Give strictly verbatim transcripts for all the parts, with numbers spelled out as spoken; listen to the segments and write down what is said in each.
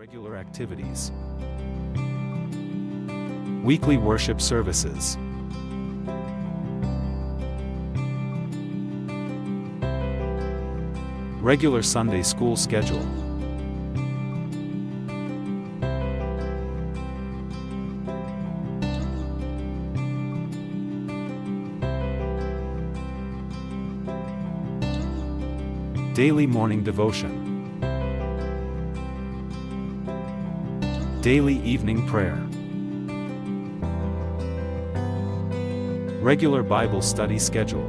Regular activities. Weekly worship services. Regular Sunday school schedule. Daily morning devotion. Daily evening prayer. Regular Bible study schedule.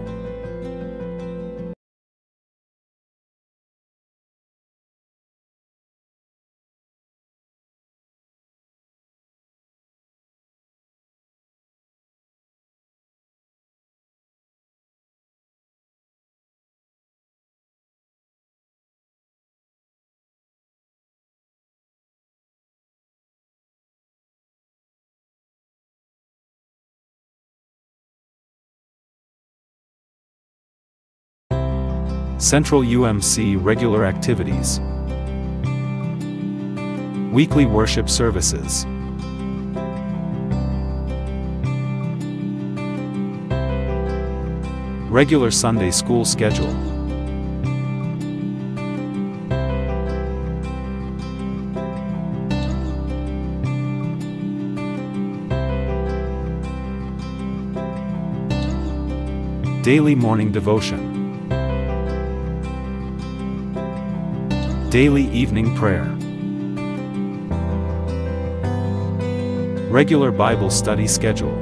Central U M C regular activities. Weekly worship services. Regular Sunday school schedule. Daily morning devotion. Daily evening prayer. Regular Bible study schedule.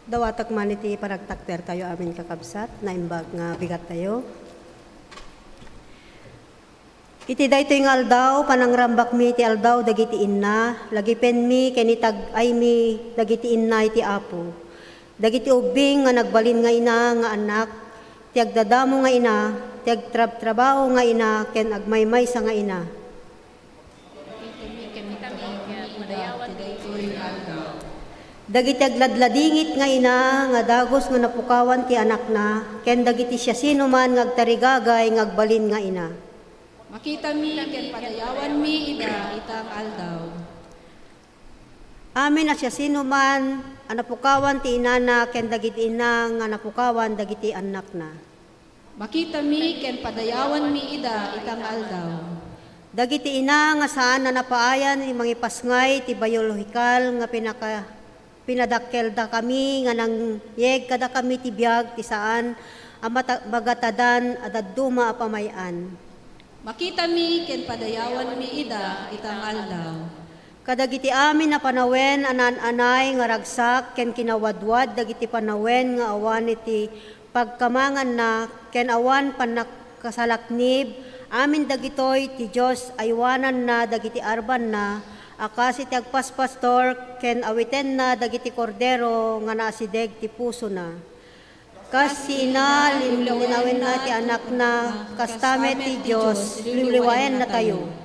Dawatek man iti panagtakdertayo amin, kakabsat, naimbag nga bigattayo. Iti daytoy nga aldaw, panangrambakmi iti aldaw dagiti inna, lagipenmi ken itag-aymi dagiti inna iti Apo. Dagiti ubbing nga nagbalin nga ina nga annak, ti agdadamo nga ina, ti agtrabtrabaho nga ina, ken agmaymaysa nga ina. Dagiti agladladingit nga ina nga dagus nga napukawan ti anakna, ken dagiti siasinoman nga agtarigagay nga agbalin nga ina. Makitami ken padayawanmi ida ita nga aldaw. Amin a siasinoman a napukawan ti inana ken dagiti ina nga napukawan dagiti annakna. Makitami ken padayawanmi ida ita nga aldaw. Dagiti ina nga saan a napaayan ti mangipasngay ti biyolohikal nga pinaka-, pinadakkeldakami nga nangyeg kadakami ti biag ti saan a mata-, magatadan a dadduma a pamay-an. Makitami ken padayawanmi ida ita nga aldaw. Kadagiti amin a panawen a naan-anay nga ragsak ken kinawadwad dagiti panawen nga awan iti pagkamanganna ken awan pannakasalaknib, amin dagitoy ti Dios aywananna dagiti arbanna a kas iti agpaspastor ken awitenna dagiti kordero nga naasideg ti pusona. Kas ti ina, liwliwaenna ti anakna, kasta met ti Dios, liwliwaennatayo.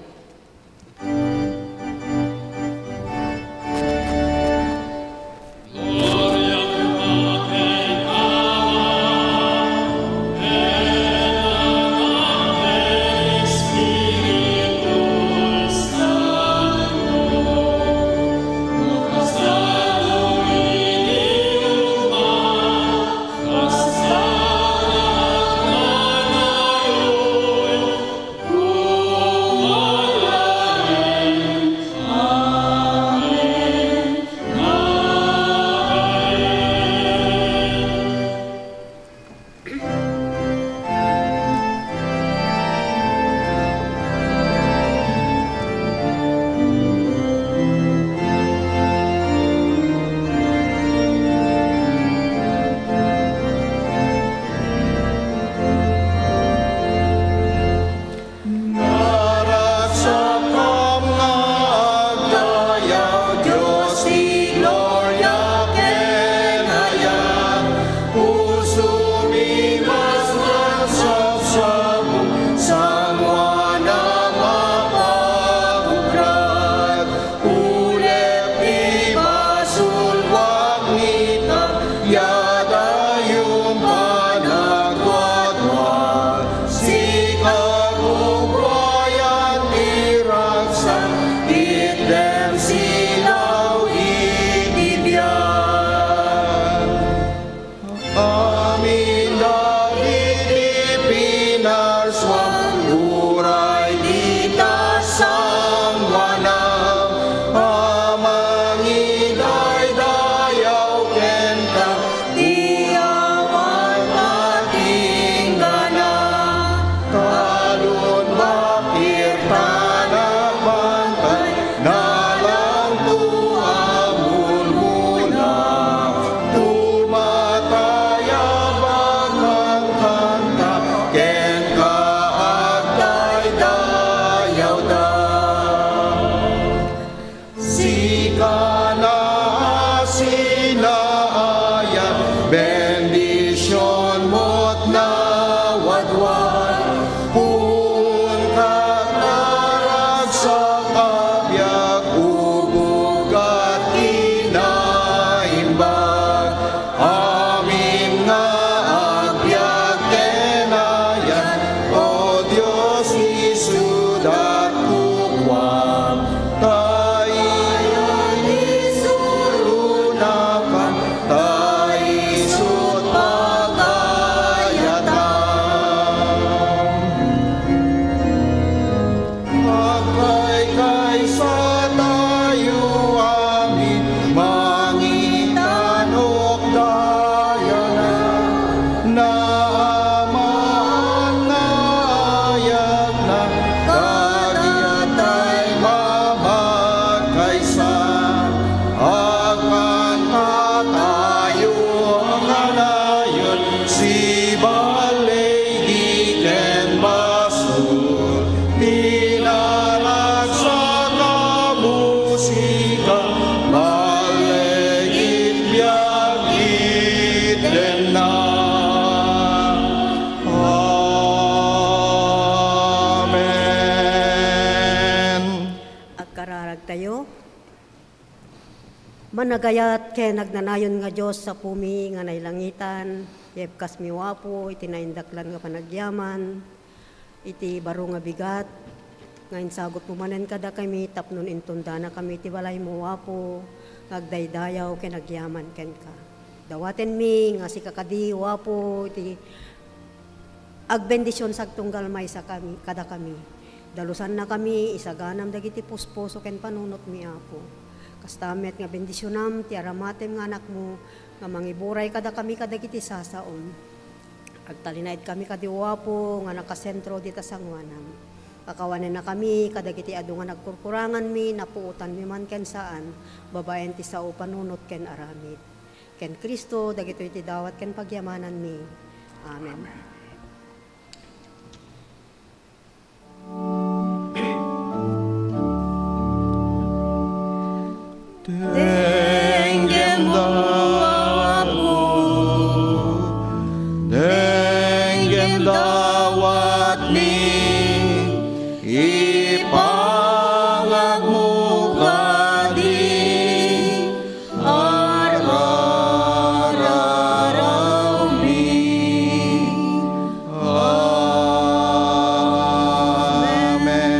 Naragsakam nga agdayag, Dios ti gloria ken ayat. Pusomi kas nagsapsapul, sangoanam a pagubrak. Ulep ti basolwak, ngem ita, yadayon panagwadwad. Sika gugwayan ti ragsak, itdem silaw iti biag. Amin dagiti pinarsuam, uray dita sangoanam a mangidaydayaw kenka, ti awan patinggana. Talon, bakir, tanang bantay, nalangto a mulmula, tumatay a bakangkanta, kenka agdaydayawda. Sika naasin a ayat, bendision mo't nawadwad. Puon kat naragsak a biag, ubog kat kinaimbag. Amin nga agbiag ken ayat, O Dios, isudat kukuam. Ta isu ti surunakam, ta isut pagayatam. Agkaykaysa tayo amin, mangitanok dayana, naamaan nga ayatna, dagitay mamagkaysa. Agkanta tayo kanayon, sibaligi ken basol, ti naragsak a musika, baligi biag itdenna. Amen. Agkararag tayo. Managayat ken agnanayon nga Dios, Apomi nga nailangitan, ibkasmi, O Apo, iti naindaklan nga panagyaman, iti baro nga bigat nga insagutmo manen kadakami tapno intundanakami iti balaymo, O Apo, nga agdaydayaw ken agyaman kenka. Dawatenmi nga sika kadi, O Apo, iti agbendision sa agtunggal maysa kami, kadakami. Dalusannakami, isaganam dagiti puspuso ken panunotmi, Apo. Kasta met nga bendisionam ti aramatem nga anakmo nga mangiburay kadakami kadagiti sasaom. Agtalinaedkami kadi, O Apo, nga nakasentro dita sangoanam. Kakawanennakami kadagiti adu nga nagkurkuranganmi, napuotanmi man ken saan, babaen ti sao, panunot ken aramid. Ken Cristo, dagitoy ti dawat ken pagyamananmi. Amen. Denggem, Apo, denggem dawatmi, ipangagmo kadi, ar-ararawmi. Amen.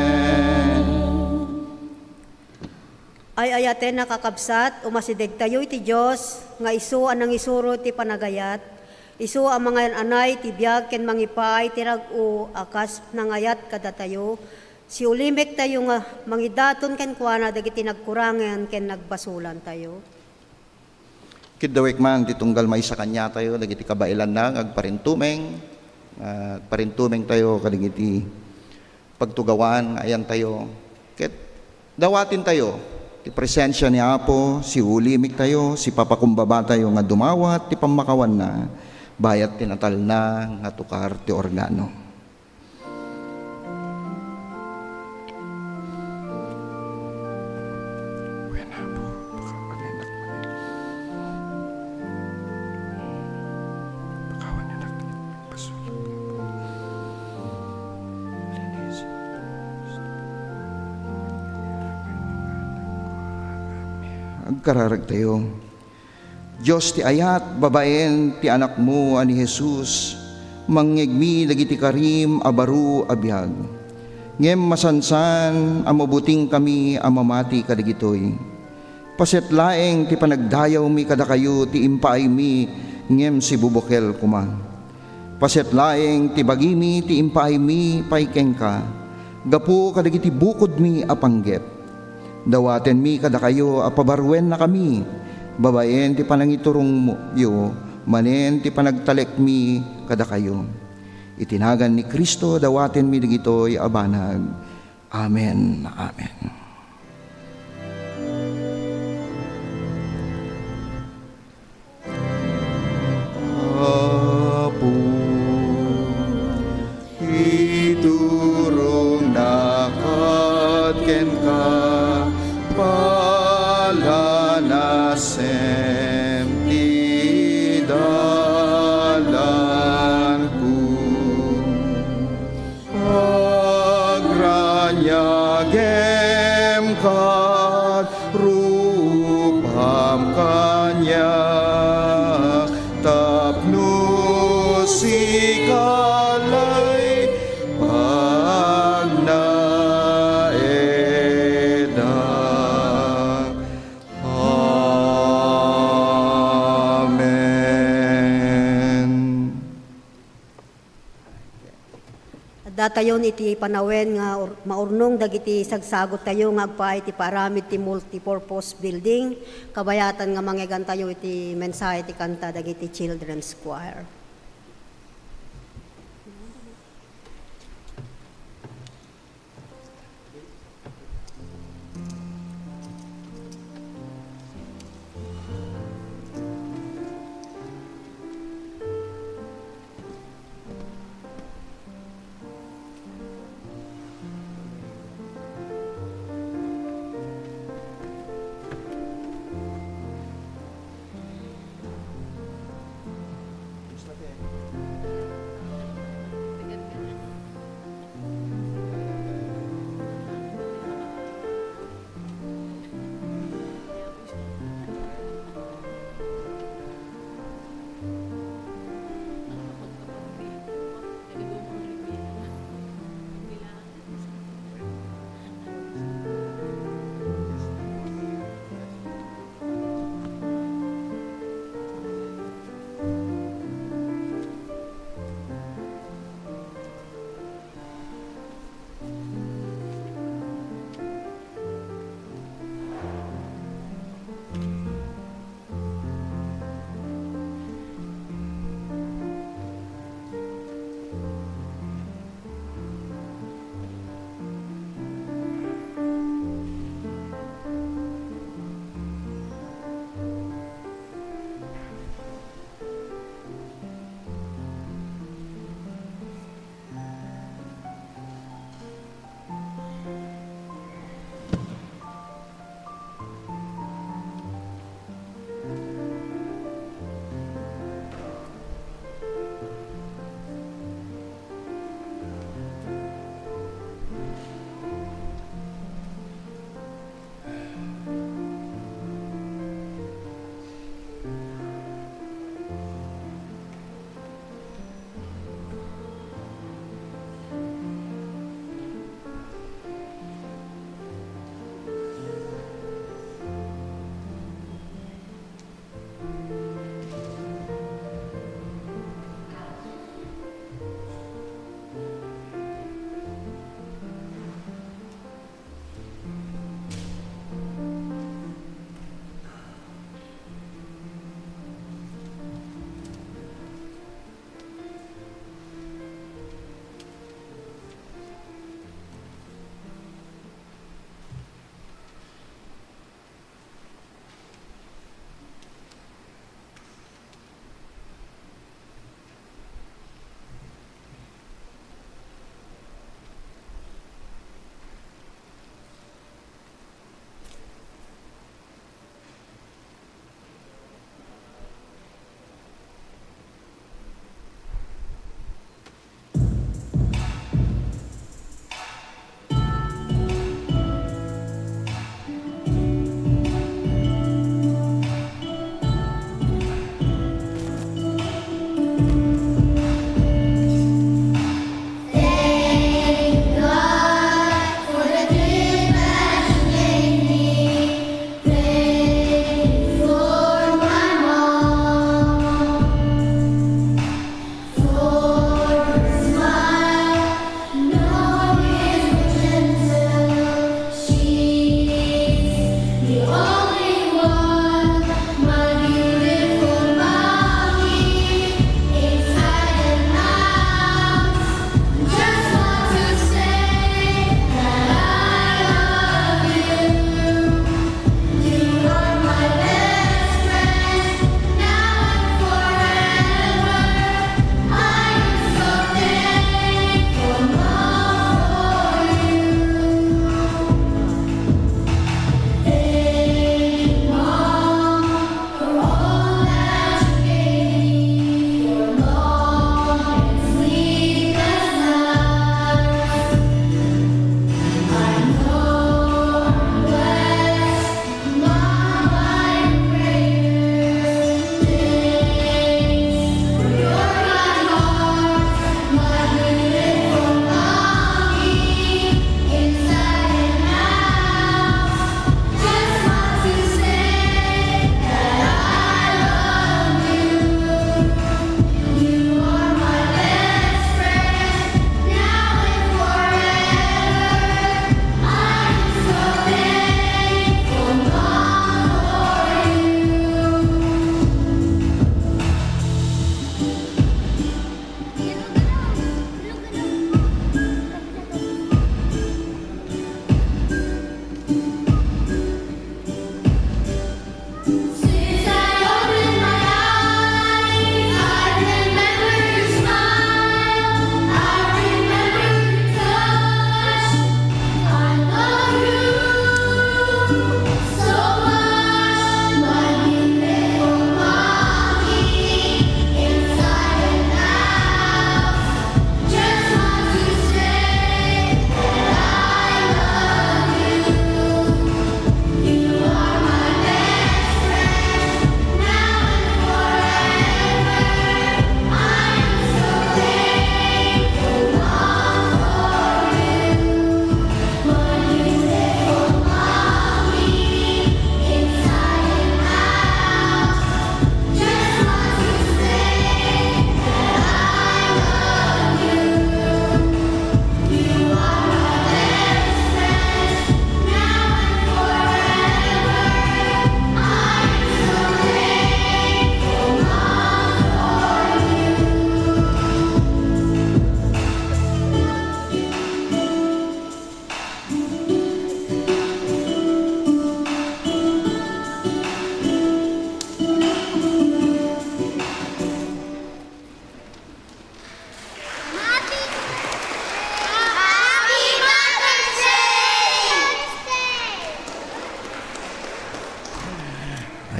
Ay-ayaten a kakabsat, umasidegtayo iti Dios nga isu a nangisuro ti panagayat, isu a mangan-anay ti biag ken mangipaay ti rag-o a kas nangayat kadatayo. Siulimektayo nga mangidaton kenkuana dagiti nagkurangan ken nagbasolantayo. Kiddawek man ti tunggal maysa kaniatayo dagiti kabaelanna nga agparintumeng, nga agparintumengtayo kadagiti pagtugawan nga ayantayo. Ket dawatintayo ti presensia ni Apo, siulimektayo, sipapakumbabatayo nga dumawat ti pammakawanna, bayat ti natalna nga tukar ti organo. Agkararagtayo. Dios ti ayat, babaen ti Anakmo a ni Jesus, mangngegmi dagiti karim a baro a biag. Ngem masansan a mabutingkami a mamati kadagitoy. Paset laeng ti panagdayawmi kadakayo ti impaaymi ngem sibubukel koma. Paset laeng ti bagimi ti impaaymi pay kenka, gapu kadagiti bukodmi a panggep. Dawatenmi kadakayo a pabaruennakami babaen ti panangiturongyo manen ti panagtalekmi kadakayo. Iti nagan ni Cristo, dawatenmi dagitoy a banag. Amen. Amen. Apo, iturongnak kenka, palanasem ti dalanko. Agraniagem kat rupam kaniak tapno sika lay pagnaedak. Amen. Addatayon iti panawen nga ur-, maurnong dagiti sagsagottayo nga agpaay iti paaramid ti multipurpose building. Kabayatan nga mangegantayo iti mensahe ti kanta dagiti Children's Choir.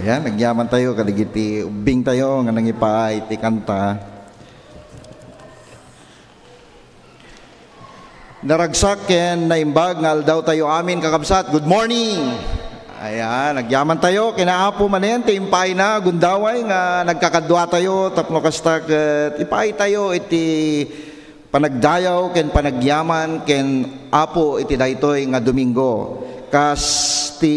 Ayan, nagyaman tayo, kadagiti ubbing tayo nga nangipaay ti kanta. Naragsak ken naimbag nga aldaw tayo amin, kakabsat. Good morning! Ayan, nagyaman tayo, ken Apo manen, ti impaayna, gundaway nga nagkakadua tayo, tapno kasta ket ipaay tayo iti panagdayaw ken panagyaman ken Apo iti daytoy nga Domingo. Kas ti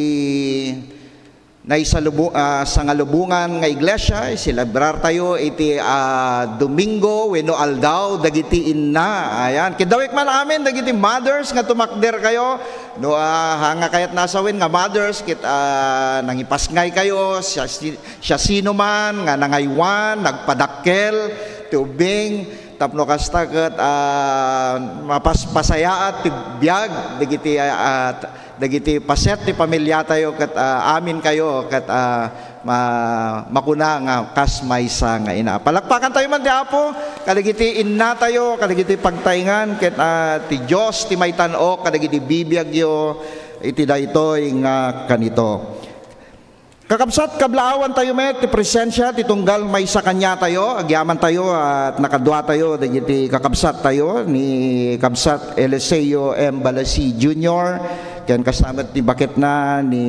naisalubo-, ah, sangalubongan nga iglesia, iselebrar tayo iti, ah, Domingo wenno aldaw dagiti inna. Ayan, kidawik man amin dagiti mothers nga tumakder kayo. No, ah, ha nga kayat nasawen nga mothers, ket, ah, nangipasngay kayo, siya, si-, siya sino man nga nangaywan, nagpadakkel ti ubbing, tapno kasta ket, ah, mapaspasayaat ti biag dagiti, ah, dagiti paset ti pamiliatayo ket, ah, amin kayo ket, ah, ma-, makuna nga kas maysa nga ina. Palakpakan tayo man ti Apo kadagiti innatayo, kadagiti pagtaengan ket, ah, ti Dios ti maitan-ok kadagiti bibiagyo iti daytoy nga kanito. Kakabsat, kablaawan tayo met ti presensia ti tunggal maysa kaniatayo. Agyaman tayo at nakadua tayo dagiti kakabsat tayo ni Kabsat Eliseo M. Balasi Junior, ken kasta met ti baketna ni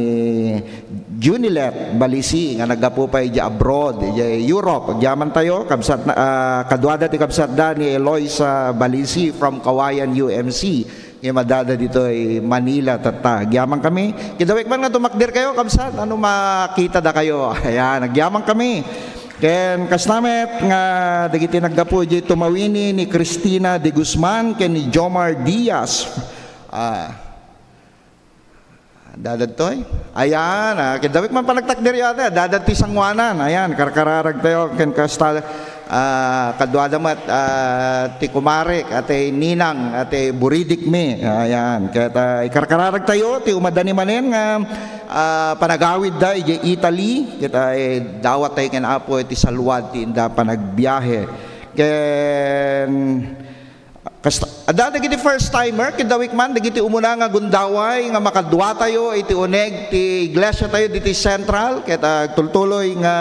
Junilet Balisi nga naggapu pay idiay abroad, idiay Europe. Agyaman tayo, kabsat na, ah, kaduada ti kabsatda ni Eloisa Balisi from Kawayan, U M C. Nga madada ditoy Manila tatta. Agyaman kami. Kidawik man nga tumakder kayo, kabsat, ano makita da kayo. Ayan, agyaman kami. Ken kasta met nga dagiti naggapu idiay Tumawini ni Cristina de Guzman ken ni Jomar Diaz. Ah, dadagtoy? Ayan, ah, kidawik man panagtakder yo, ate. Dadagtoy sanguanan. Ayan, karkararag tayo ken kasta, ah, kaduada met, ah, ti kumarek, ate Ninang, ate Buridik mi. Ayan, ket, ah, ikarkararag tayo ti umadani manen nga, ah, panagawidda idiay Italy. Ket, ah, eh, dawat tayo ken Apo iti saluad ti inda panagbiahe. Ken kasta, adda dagiti first timer, kidawik man dagiti umuna nga gundaway nga makadua tayo iti uneg ti iglesia tayo diti Central, ket, ah, agtultuloy nga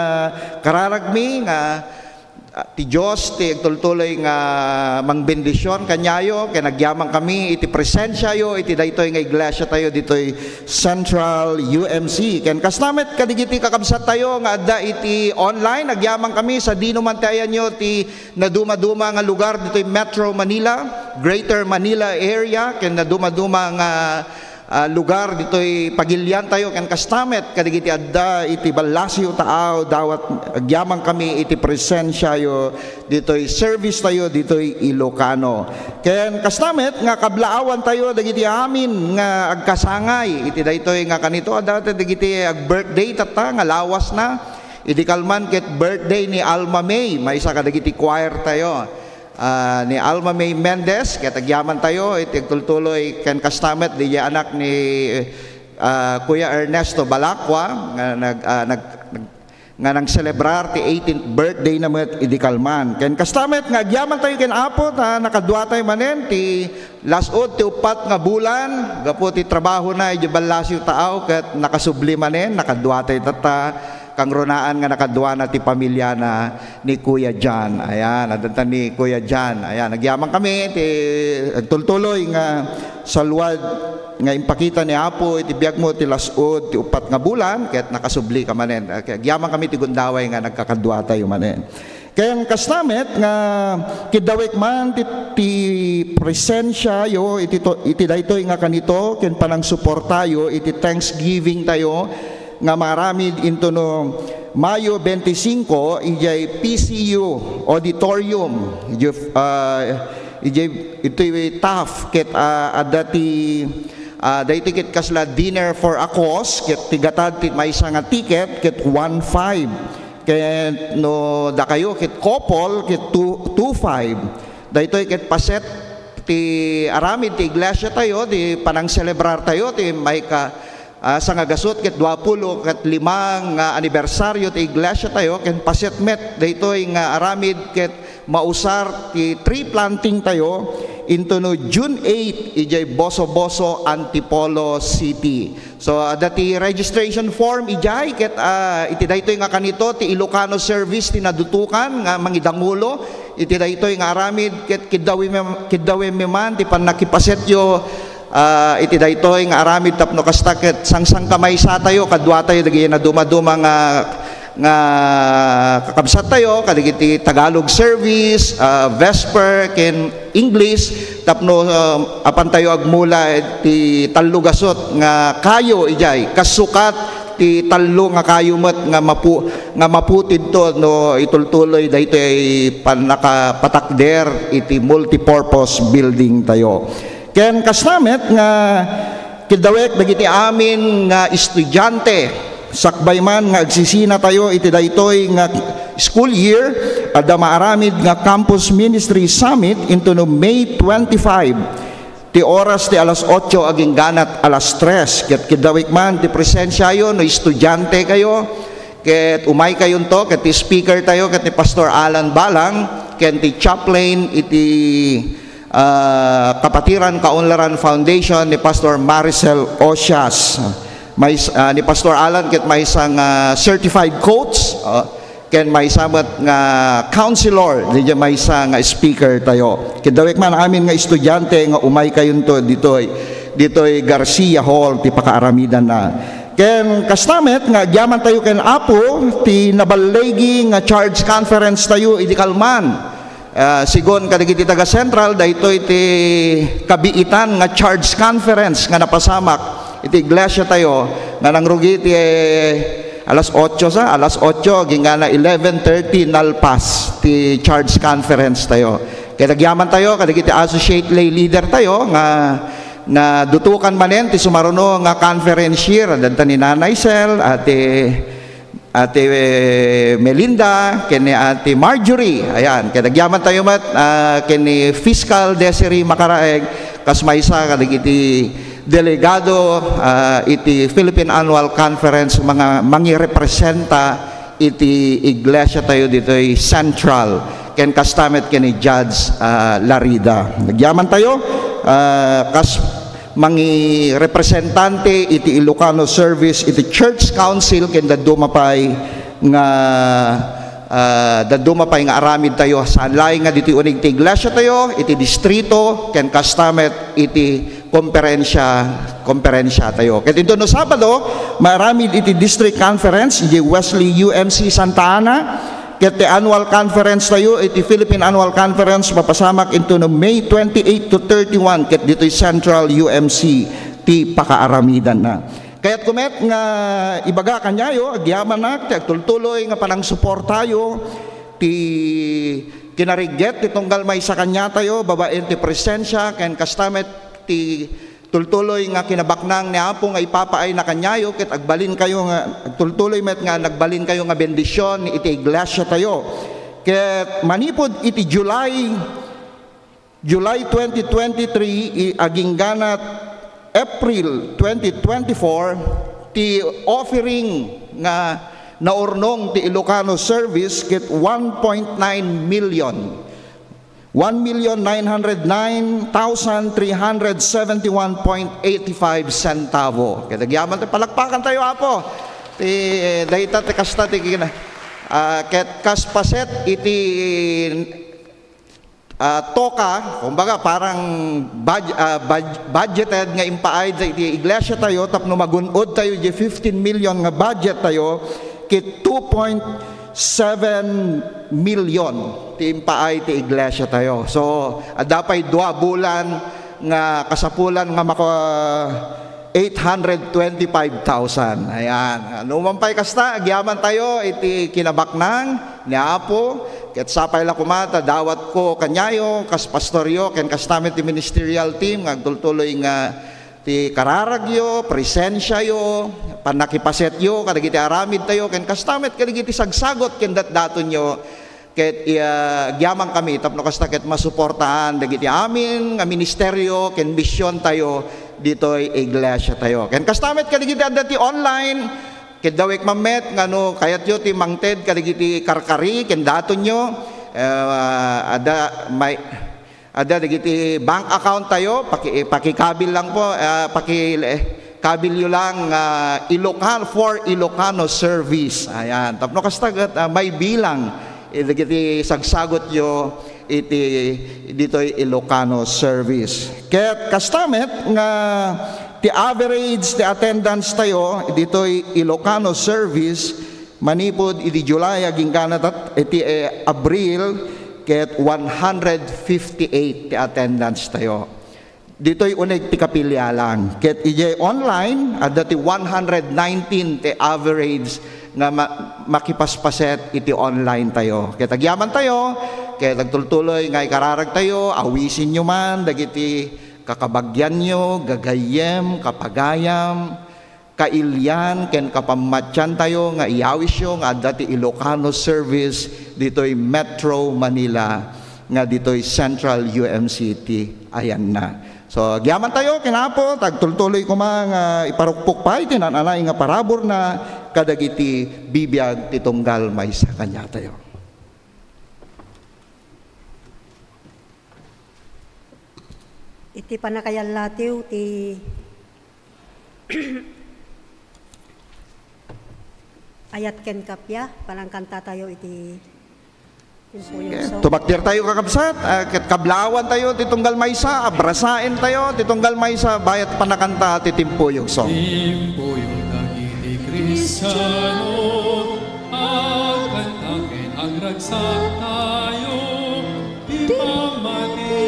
kararagmi nga, ah, ti Dios ti agtultuloy nga mangbendision kaniayo, ken agyaman kami iti presensiayo iti daytoy nga iglesia tayo ditoy Central U M C. Ken kasta met kadigiti kakabsat tayo nga adda iti online, agyaman kami sadino man ti ayanyo ti nadumaduma nga lugar ditoy Metro Manila, Greater Manila Area, ken nadumaduma nga, ah, lugar ditoy pagilian tayo, ken kasta met kadigiti adda iti ballasiw taaw, dawat agyaman kami iti presensiayo ditoy service tayo ditoy Ilocano. Ken kasta met nga kablaawan tayo dagiti amin nga agkasangay iti daytoy nga kanito, adda dagiti ag-birthday tatta nga lawasna. Idi kalman ket birthday ni Alma May, maysa kadagiti choir tayo. Ah, ni Alma May Mendez, ket agyaman tayo iti agtultuloy ken kasta met diay anak ni, ah, Kuya Ernesto Balacqua nga nag-, ah, nag-, nag-, nga nangselebrar ti eighteenth birthday na met idi kalman. Ken kasta met nga agyaman tayo ken Apo ta nakadua tayo manen ti las-ud ti uppat nga bulan gapu ti trabahona idiay ballasiw taaw ket nakasubli manen, nakadua tayo tatta. Kangrunaan nga nakaduana ti pamiliana ni Kuya John. Ayan, adda ni Kuya John. Ayan, agyaman kami ti agtultuloy nga saluad nga impakita ni Apo iti biagmo ti las-ud ti uppat nga bulan ket nakasubli ka manen. Agyaman kami ti gundaway nga nagkakadua tayo manen. Ken kasta met nga kidawik man ti, ti presensiayo iti to-, iti daytoy nga kanito ken panangsuportayo iti Thanksgiving tayo nga maaramid intono Mayo twenty-five idiay P C U Auditorium, idiay, ah, idiay, itoy Taft ket, ah, adda ti, ah, daytoy ket kasla dinner for a cause ket ti gatad ti maysa nga ticket ket one five. Ket no dakayo ket couple, ket two, two five. Daytoy ket paset ti aramid ti iglesia tayo, ti panangselebrar tayo, ti maika, ah, sangagasut ket duapulo ket lima nga anibersario ti iglesia tayo, ken paset met daytoy nga aramid ket mausar ti tree planting tayo, Intono June eight, idiay Boso-Boso, Antipolo City. So, adda ti registration form idiay, ket, ah, iti daytoy nga kanito, ti Ilocano Service ti nadutokan nga mangidangulo iti daytoy nga aramid, ket kiddawem-, kiddawemmi man ti pannakipasetyo, ah, iti daytoy nga aramid tapno kasta ket sangsangkamaysatayo, kaduatayo dagiti nadumaduma nga nga kakabsattayo, kadagiti Tagalog service, ah, Vesper, ken English, tapno, ah, apantayo agmula ti tallo gasut nga kayo idiay, kasukat ti tallo nga kayo met nga mapu-, nga maputidto no itultuloy daytoy pannakapatakder iti multipurpose building tayo. Ken kasta met nga kiddawek dagiti amin nga estudiante, sakbay man nga agsisinatayo iti daytoy nga school year, adda maaramid nga Campus Ministry Summit intono May twenty-five. Ti oras ti alas otso agingganat alas tres. Ket kiddawek man ti presensiayo no estudiante kayo, ket umaykayonto, ket ti speaker tayo, ket ni Pastor Alan Balang, ken ti chaplain iti ah, Kapatiran Kaunlaran Foundation ni Pastor Maricel Osias. May, ah, ni Pastor Alan ket maysa nga certified coach, ah, ken maysa met nga counselor, diay maysa nga speaker tayo. Kiddawek man amin nga estudiante nga umaykayonto ditoy, ditoy Garcia Hall ti pakaaramidanna. Ken kasta met nga agyamantayo ken Apo ti naballigi nga charge conference tayo idi kalman. Ah, sigun kadagiti taga Central, daytoy ti kabiitan nga charge conference nga napasamak iti iglesia tayo nga nangrugi ti, eh, alas otso sa, alas otso, agingga eleven thirty nalpas ti charge conference tayo. Ket agyamantayo kadagiti associate lay leader tayo nga nadutokan manen ti sumaruno nga conference year, adda ni Nanay Sel, Ate Ate Melinda, ken ni Ate Marjorie. Ayan, ket agyamantayo met, ah, ken ni Fiscal Desiree Macaraeg, kas maysa kadagiti delegado, ah, iti Philippine Annual Conference, mga mangirepresenta iti iglesia tayo ditoy Central, ken kasta met ken ni Judge, ah, Larida. Agyamantayo, ah, kas mangirepresentante iti Ilocano Service iti Church Council ken dadduma pay nga, ah, dadduma pay nga aramid tayo. Saan laeng nga ditoy uneg ti iglesia tayo, iti distrito, ken kasta met iti komperensia, komperensia tayo. Ket intono Sabado, maaramid iti District Conference, iti Wesley U M C Santa Ana, ket ti annual conference tayo iti Philippine Annual Conference mapasamak intono May twenty-eight to thirty-one ket ditoy Central U M C ti pakaaramidanna. Kayatko met nga ibaga kaniayo, agyamanak ti agtultuloy nga panangsuportayo, ti kinarigget ti tunggal maysa kaniatayo babaen ti presensia, ken kasta met ti tultuloy nga kinabaknang ni Apo nga ipapaayna kaniayo, ket agbalinkayo nga, agtultuloy met nga nagbalinkayo nga bendision iti iglesia tayo. Ket manipud iti July, July twenty twenty-three, i-, agingganat April twenty twenty-four, ti offering nga naurnong ti Ilocano Service ket one point nine million. One million nine hundred nine thousand three hundred seventy-one point eighty-five centavo. Ket agyaman ti palakpakan tayo, Apo. Ti, eh, dayta ti kasta ti kina-, ah, ket kas paset iti, ah, toka, kumbaga, parang bud-, ah, bud-, budgeted nga impaay iti iglesia tayo tapno magun-od tayo di fifteen million nga budget tayo, ket two point seven million ti impaay ti iglesia tayo. So, adda pay dua bulan nga kasapulan nga maka eight hundred twenty-five thousand. Ayan. Numan pay kasta, agyaman tayo iti kinabaknang ni Apo. Ket sapay la koma ta dawatko kaniayo, kas pastoryo, ken kasta met ti ministerial team nga agtultuloy nga ti kararagyo, presensiayo, pannakipasetyo kadagiti aramid tayo, ken kasta met kadagiti sagsagut ken datdatonyo, ket, ah, agyaman kami tapno kasta ket masuportaan dagiti amin nga ministerio ken mision tayo ditoy iglesia tayo. Ken kasta met kadagiti adda ti online, ket dawek man met nga no kayatyo ti mangted kadagiti karkari ken datonyo, eh, adda may Adda dagiti bank account tayo, paki-, pakikabil lang po, ah, paki-, eh, kabilyo lang, ah, Ilocano, for Ilocano service. Ayan. Tapno kasta ket, ah, may bilang, eh, dagiti sagsagutyo iti ditoy Ilocano service. Ket kasta met nga ti average ti attendance tayo ditoy Ilocano service, manipud idi July agingga tat-, iti, eh, Abril, ket one hundred fifty-eight ti attendance tayo. Ditoy uneg ti kapilialan. Ket idiay online, adda ti one hundred nineteen ti average nga ma-, makipaspaset iti online tayo. Ket agyaman tayo, ket agtultuloy nga ikararag tayo, awisenyo man dagiti kakabagianyo, gagayyem, kapagayam, kailian ken kapammatian tayo nga iyawisyo nga adda ti Ilocano service ditoy Metro Manila nga ditoy Central U M C T. Ayanna. So, agyaman tayo, kinapo, tagtultuloy koma nga iparukpok pay ti naan-anay nga paraburna kadagiti bibiag ti tunggal maysa kaniatayo. Iti pannakayallatiw ti ayat ken kappia, panangkantatayo iti timpuyog song. Tumakder tayo, kakabsat, ah, ket kablawan tayo ti tunggal maysa, abrasaen tayo ti tunggal maysa, bayat pannakanta ti timpuyog song. Timpuyog dagiti Kristiano, agkanta ken agragsak tayo, ti pammati,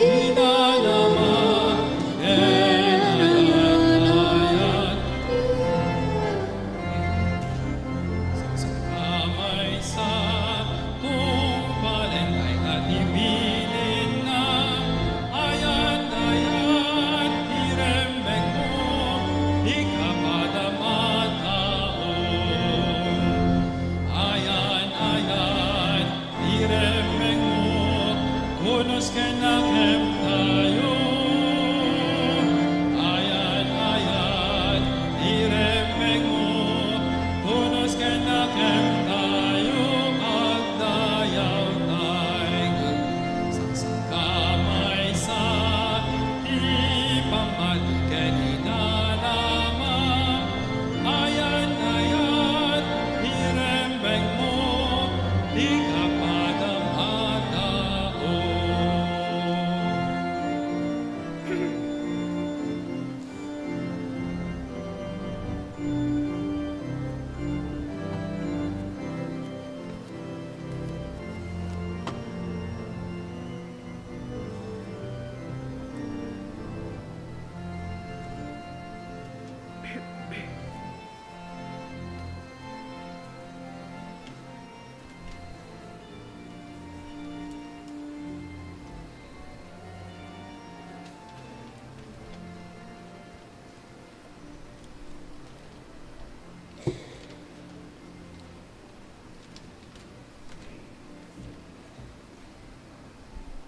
inanama, ken ayat-ayat. Sangsangamaysa, tungpalen dayta ti bilinna, ayat-ayat ti remmengmo, ikapadam a tao. Ayat-ayat ti remmengmo, punos ken nakem tayo. Ayat-ayat ti remmengmo, punos ken nakem tayo. Agdayaw tayo, sangsangamaysa, ti pammati ken inanama. Ayat-ayat ti remmengmo, ikapadam a tao.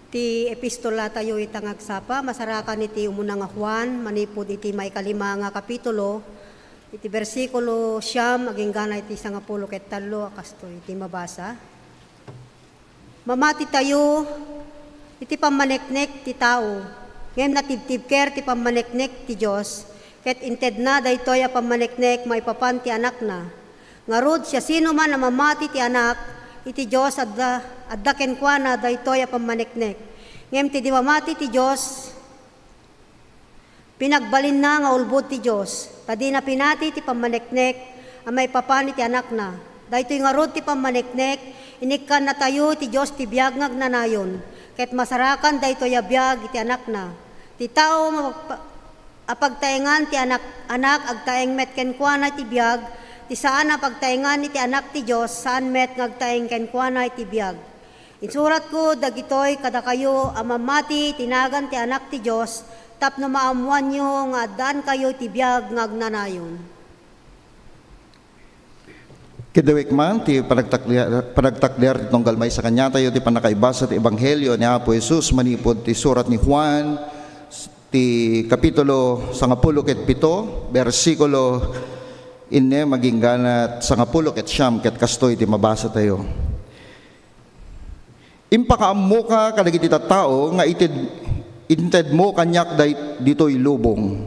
Ti epistola tayo ita nga agsapa, masarakan iti umuna nga Juan, manipud iti maikalima nga kapitulo, iti bersikulo siam, aginggana iti sangapulo ket tallo, a kastoy iti mabasa. Mamati tayo iti pammaneknek ti tao, ngem natibtibker ti pammaneknek ti Dios, ket intedna daytoy a pammaneknek maipapan ti Anakna. Ngarud, siasinoman a mamati ti Anak, iti Dios adda, adda kenkuana daytoy a pammaneknek. Ngem ti di mamati ti Dios, pinagbalinna nga ulbod ti Dios, ta dina pinati ti pammaneknek a maipapan iti Anakna. Daytoy ngarud ti pammaneknek, inikkannatayo iti Dios ti biag nga agnanayon, ket masarakan daytoy a biag iti Anakna. Ti tao mapagpa-, a pagtaengan ti Anak, Anak, agtaeng met kenkuana iti biag, ti saan a pagtaengan iti Anak ti Dios, saan met nga agtaeng kenkuana iti biag. Insuratko dagitoy kadakayo a mamati iti nagan ti Anak ti Dios tapno maammoanyo nga addaankayo iti biag nga agnanayon. Kidawik man ti panagtakliar, panagtakliar ti tunggal maysa kaniatayo ti pannakaibasa ti Ebanghelio ni Apo Jesus manipud ti surat ni Juan, ti kapitulo sangapulo ket pito, bersikulo innem agingganat sangapulo ket siam, ket kastoy ti mabasa tayo. Impakaammoka kadagiti tattao nga ited-, intedmo kaniak day-, ditoy lubong.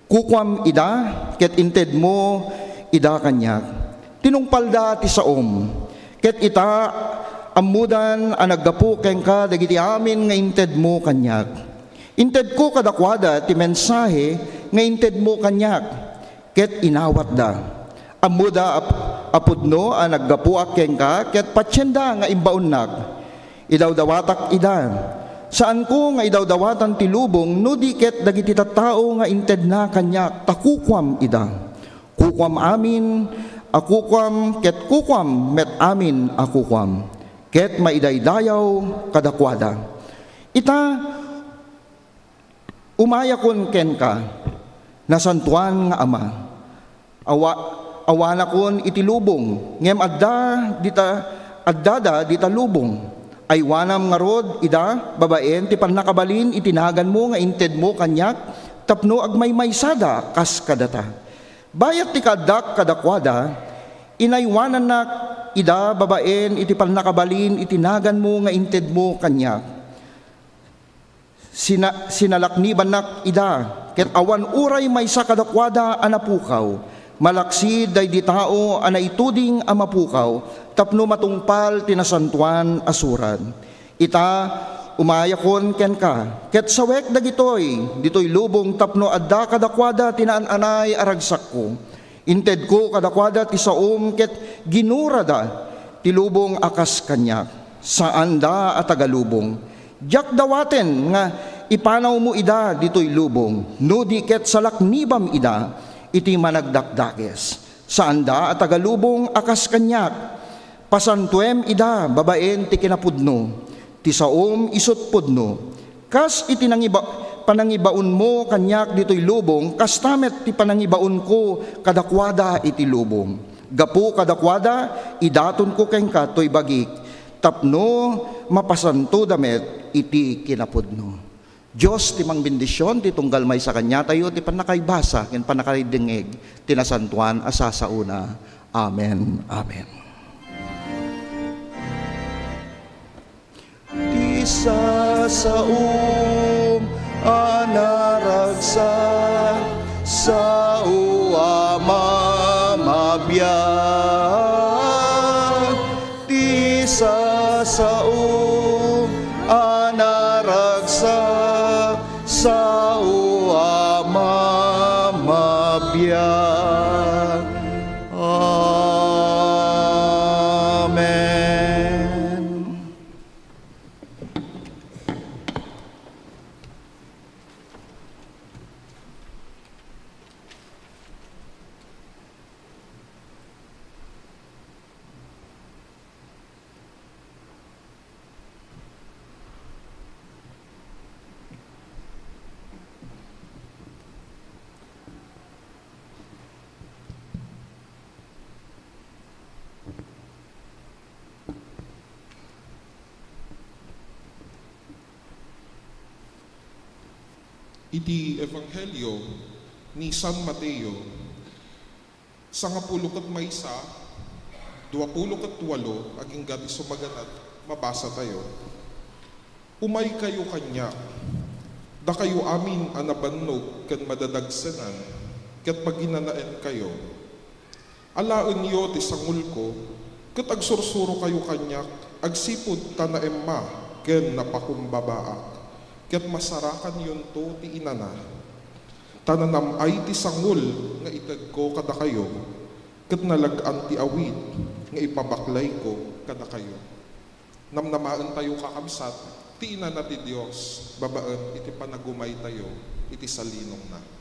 Kukuam ida ket intedmo ida kaniak. Tinungpalda ti saom, ket ita, ammodan a naggapu kenka dagiti amin nga intedmo kaniak. Intedko kadakuada ti mensahe nga intedmo kaniak, ket inawatda. Ammoda a, a pudno a naggapuak kenka, ket patienda nga imbaonnak. Idawdawatak ida. Saanko nga idawdawatan ti lubong no di ket dagiti tattao nga intedna kaniak ta kukuam ida. Kukuam amin a kukuam ket kukuam met amin a kukuam, ket maidaydayaw kadakuada. Ita, umayakon kenka, nasantoan nga Ama. Awa-, awanakon iti lubong, ngem adda dita, addada dita lubong. Aywanam ngarud ida babaen ti pannakabalin iti naganmo nga intedmo kaniak tapno agmaymaysada kas kadata. Bayat ti kaaddak kadakuada, inaywanannak ida babaen iti pannakabalin iti naganmo nga intedmo kaniak. Sina-, sinalaknibannak ida, ket awan uray maysa kadakuada a napukaw, malaksid daydi tao a naituding a mapukaw, tapno matungpal ti Nasantoan a Surat. Ita, umayakon kenka, ket sawek dagitoy, ditoy lubong tapno adda kadakuada ti naan-anay a ragsakko. Intedko kadakuada ti saom ket ginurada ti lubong a kas kaniak. Saanda a taga-lubong. Diak dawaten nga ipanawmo ida ditoy lubong, no di ket salaknibam ida iti managdakdakes. Saanda a taga-lubong a kas kaniak. Pasantuem ida babaen ti kinapudno, ti saom isut' pudno. Kas iti nangiba-, panangibaonmo kaniak ditoy lubong, kasta met ti panangibaonko kadakuada iti lubong. Gapu kadakuada, idatonko kenka toy bagik, tapno mapasantoda met iti kinapudno. Dios ti mangbendisyon ti tunggal maysa kaniatayo ti pannakaibasa ken pannakaidengngeg ti nasantoan a sasaona. Amen. Amen. Ti sasaom a naragsak, sao a mamabiag. Ti sasaom a naragsak, sao a mamabiag. Amen. Iti Ebanghelio ni San Mateo, sangapulo ket maysa, duapulo ket walo, agingga ti sumaganad, mabasatayo. Umaykayo kaniak, dakayo amin a nabannog ken madadagsenan, ket paginanaenkayo. Alaenyo ti sangulko, ket agsursurokayo kaniak agsipud ta naemma ken napakumbabaak, ket masarakanyonto ti inana. Ta nanam-ay ti sangul nga itedko kadakayo, ket nalag-an ti awit nga ipabaklayko kadakayo. Namnamaentayo, kakabsat, ti inana ti Dios babaen iti panagumaytayo iti salinongna.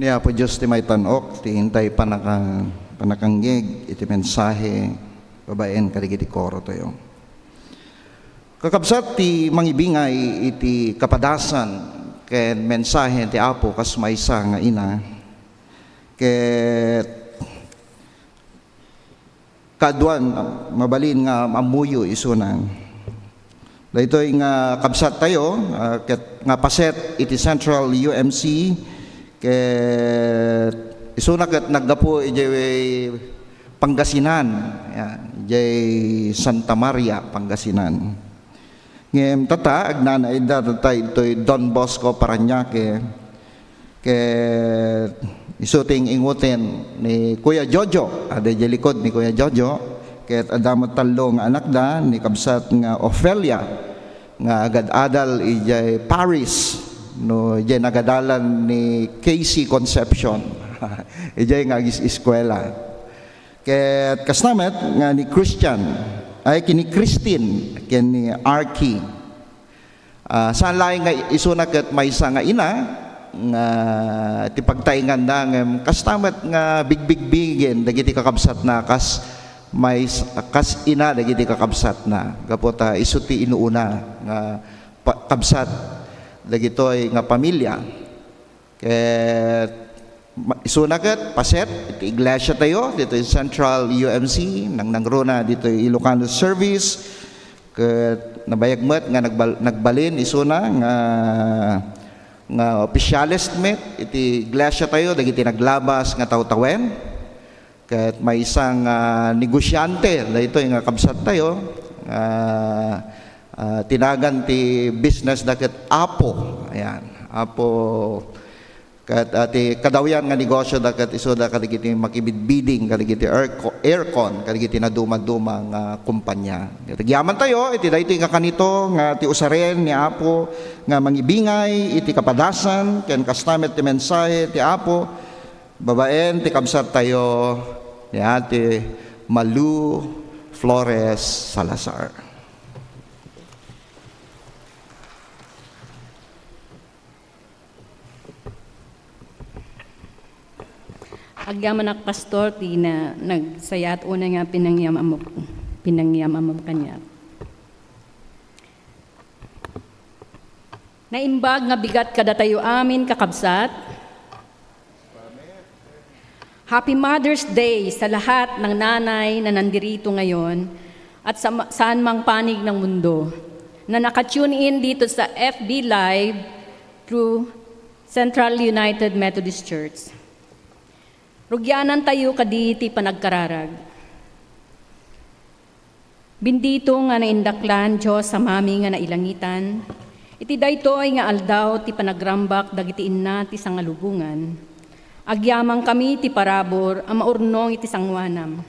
Ni Apo Dios ti maitan-ok ti intay panaka-, panakangngeg iti mensahe babaen kadagiti koro tayo. Kakabsat, ti mangibingay iti kapadasan ken mensahe ti Apo kas maysa nga ina, ket kaaduan, mabalin nga ammoyo isuna. Daytoy nga kabsat tayo, ah, ket nga paset iti Central U M C, ket isuna ket naggapu idiay Pangasinan, yan, idiay Santa Maria, Pangasinan. Ngem tata, agnanaydda tata itoy Don Bosco Parañaque, ket isu ti ing-inguten ni Kuya Jojo, adi idiay likod ni Kuya Jojo, ket adda met tallo nga anakda, ni kabsat nga Ofelia, nga agad-adal idiay Paris, no, idiay nagadalan ni Casey Concepcion, idiay nga agis-eskuela. Ket kasta met nga ni Christian, ay, ken ni Christine, ken ni Arky. Ah, saan laeng nga isuna ket maysa nga ina, nga ti pagtaenganda, ngem kasta met nga bigbigbigen dagiti kakabsatna, kas mays-, kas ina dagiti kakabsatna. Gapu ta isu ti inuuna nga pa-, kabsat dagitoy nga pamilya. Ket ma-, isuna ket paset iti iglesia tayo ditoy Central U M C, nangnangruna ditoy Ilocano service, ket nabayag met nga nagbal-, nagbalin isuna nga, nga opisyales met iti iglesia tayo dagiti naglabas nga tawtawen. Ket maysa nga negosiante daytoy nga kabsat tayo, ah, ah, tinagan ti business da ket Apo. Ayan, Apo. Ket, ah, ti kadawyan nga negosyo da ket isu da kadagiti makibidbiding kadagiti airco-, aircon kadagiti nadumaduma nga kompanya. Ket agyaman tayo iti daytoy nga kanito nga ti usaren ni Apo nga mangibingay iti kapadasan ken kasta met ti mensahe ti Apo. Babaen ti kabsat tayo ni Ate Malu Flores Salazar. Agyamanak, Pastor, ti na-, nagsayat una nga pinangyam-amok-, pinangyam-amok kaniak. Naimbag nga bigat kadatayo amin, kakabsat. Happy Mother's Day sa lahat ng nanay na nandirito ngayon at sa ma-, saan mang panig ng mundo na naka-tune in dito sa F B Live through Central United Methodist Church. Rugianan tayo kadi ti panagkararag. Bendito nga naindaklan, Dios Amami nga nailangitan, iti daytoy nga aldaw ti panagrambak dagiti inna ti sangalubongan, agyamankami ti parabur a maurnong iti sangoanam.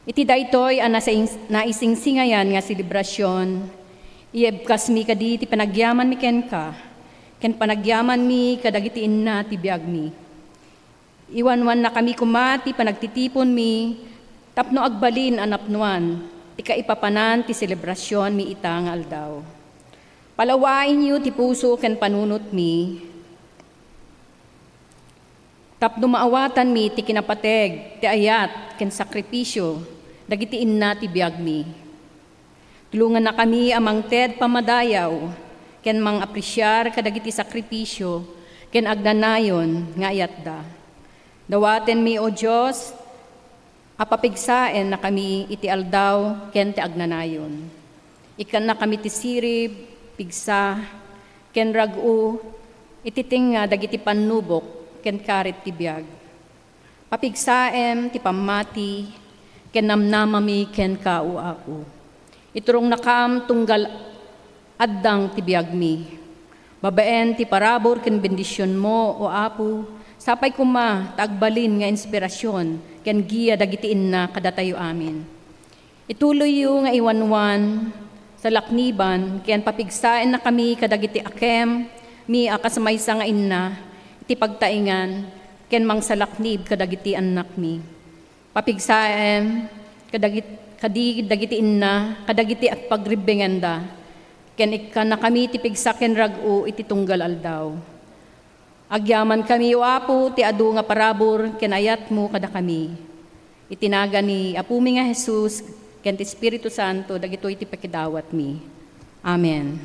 Iti daytoy a nasaing-, naisingsingayan nga selebrasion, iyebkasmi kadi ti panagyamanmi kenka, ken panagyamanmi kadagiti inna ti biagmi. Iwanwannakami koma ti panagtitiponmi tapno agbalin a napnoan ti kaipapanan ti selebrasionmi ita nga aldaw. Palawaenyo ti puso ken panunotmi tapno maawatanmi ti kinapateg, ti ayat, ken sakripisio dagiti inna ti biagmi. Tulongannakami a mangted pammadayaw ken mangapresiar kadagiti sakripisio ken agnanayon nga ayatda. Dawatenmi, O Dios, a papigsaennakami iti aldaw ken ti agnanayon. Ikkannakami ti sirib, pigsa, ken rag-o iti tengnga dagiti pannubok ken karit ti biag. Papigsaem ti pammati ken namnamami kenka, O Apo. Iturongnakam tunggal addang ti biagmi. Babaen ti parabur ken bendisionmo, O Apo, sapay koma ta agbalin nga inspirasion ken gia dagiti inna kadatayo amin. Ituloyyo nga iwanwan, salakniban, ken papigsaennakami kadagiti akem mi a kas maysa nga inna iti pagtaengan ken mangsalaknib kadagiti annakmi. Papigsaem kadagit-, kadi dagiti inna kadagiti agpagribbengenda, ken ikkannakami ti pigsa ken rag-o iti tunggal aldaw. Agyamankami, O Apo, ti adu nga parabur ken ayatmo kadakami. Iti nagan ni Apomi nga Jesus ken ti Espiritu Santo, dagitoy ti pakidawatmi. Amen.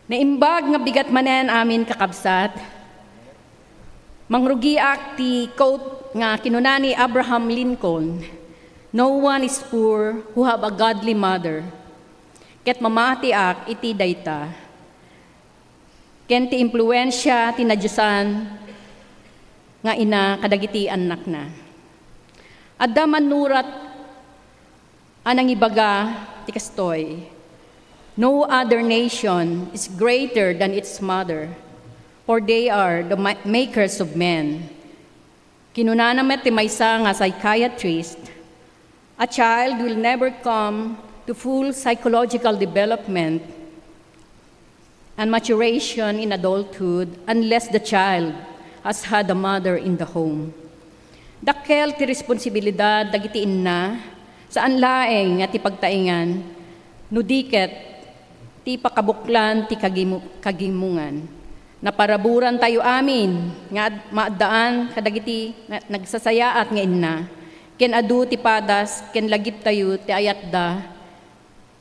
Naimbag nga bigat manen amin, kakabsat. Mangrugiak ti quote nga kinuna ni Abraham Lincoln, "No one is poor who have a godly mother." Ket mamatiak iti dayta. Ken ti impluensia ti nadiosan nga ina kadagiti annakna. Adda mannurat a nangibaga ti kastoy, "No other nation is greater than its mother, for they are the ma-, makers of men." Kinunana met ti maysa nga psychiatrist, "A child will never come to full psychological development and maturation in adulthood unless the child has had a mother in the home." Dakkel ti responsibilidad dagiti inna, saan laeng nga ti pagtaengan, no di ket ti pakabuklan ti kagimu-, kagimongan. Naparaburantayo amin nga ad-, maaddaan kadagiti na-, nagsasayaat nga inna, ken adu ti padas ken lagiptayo ti ayatda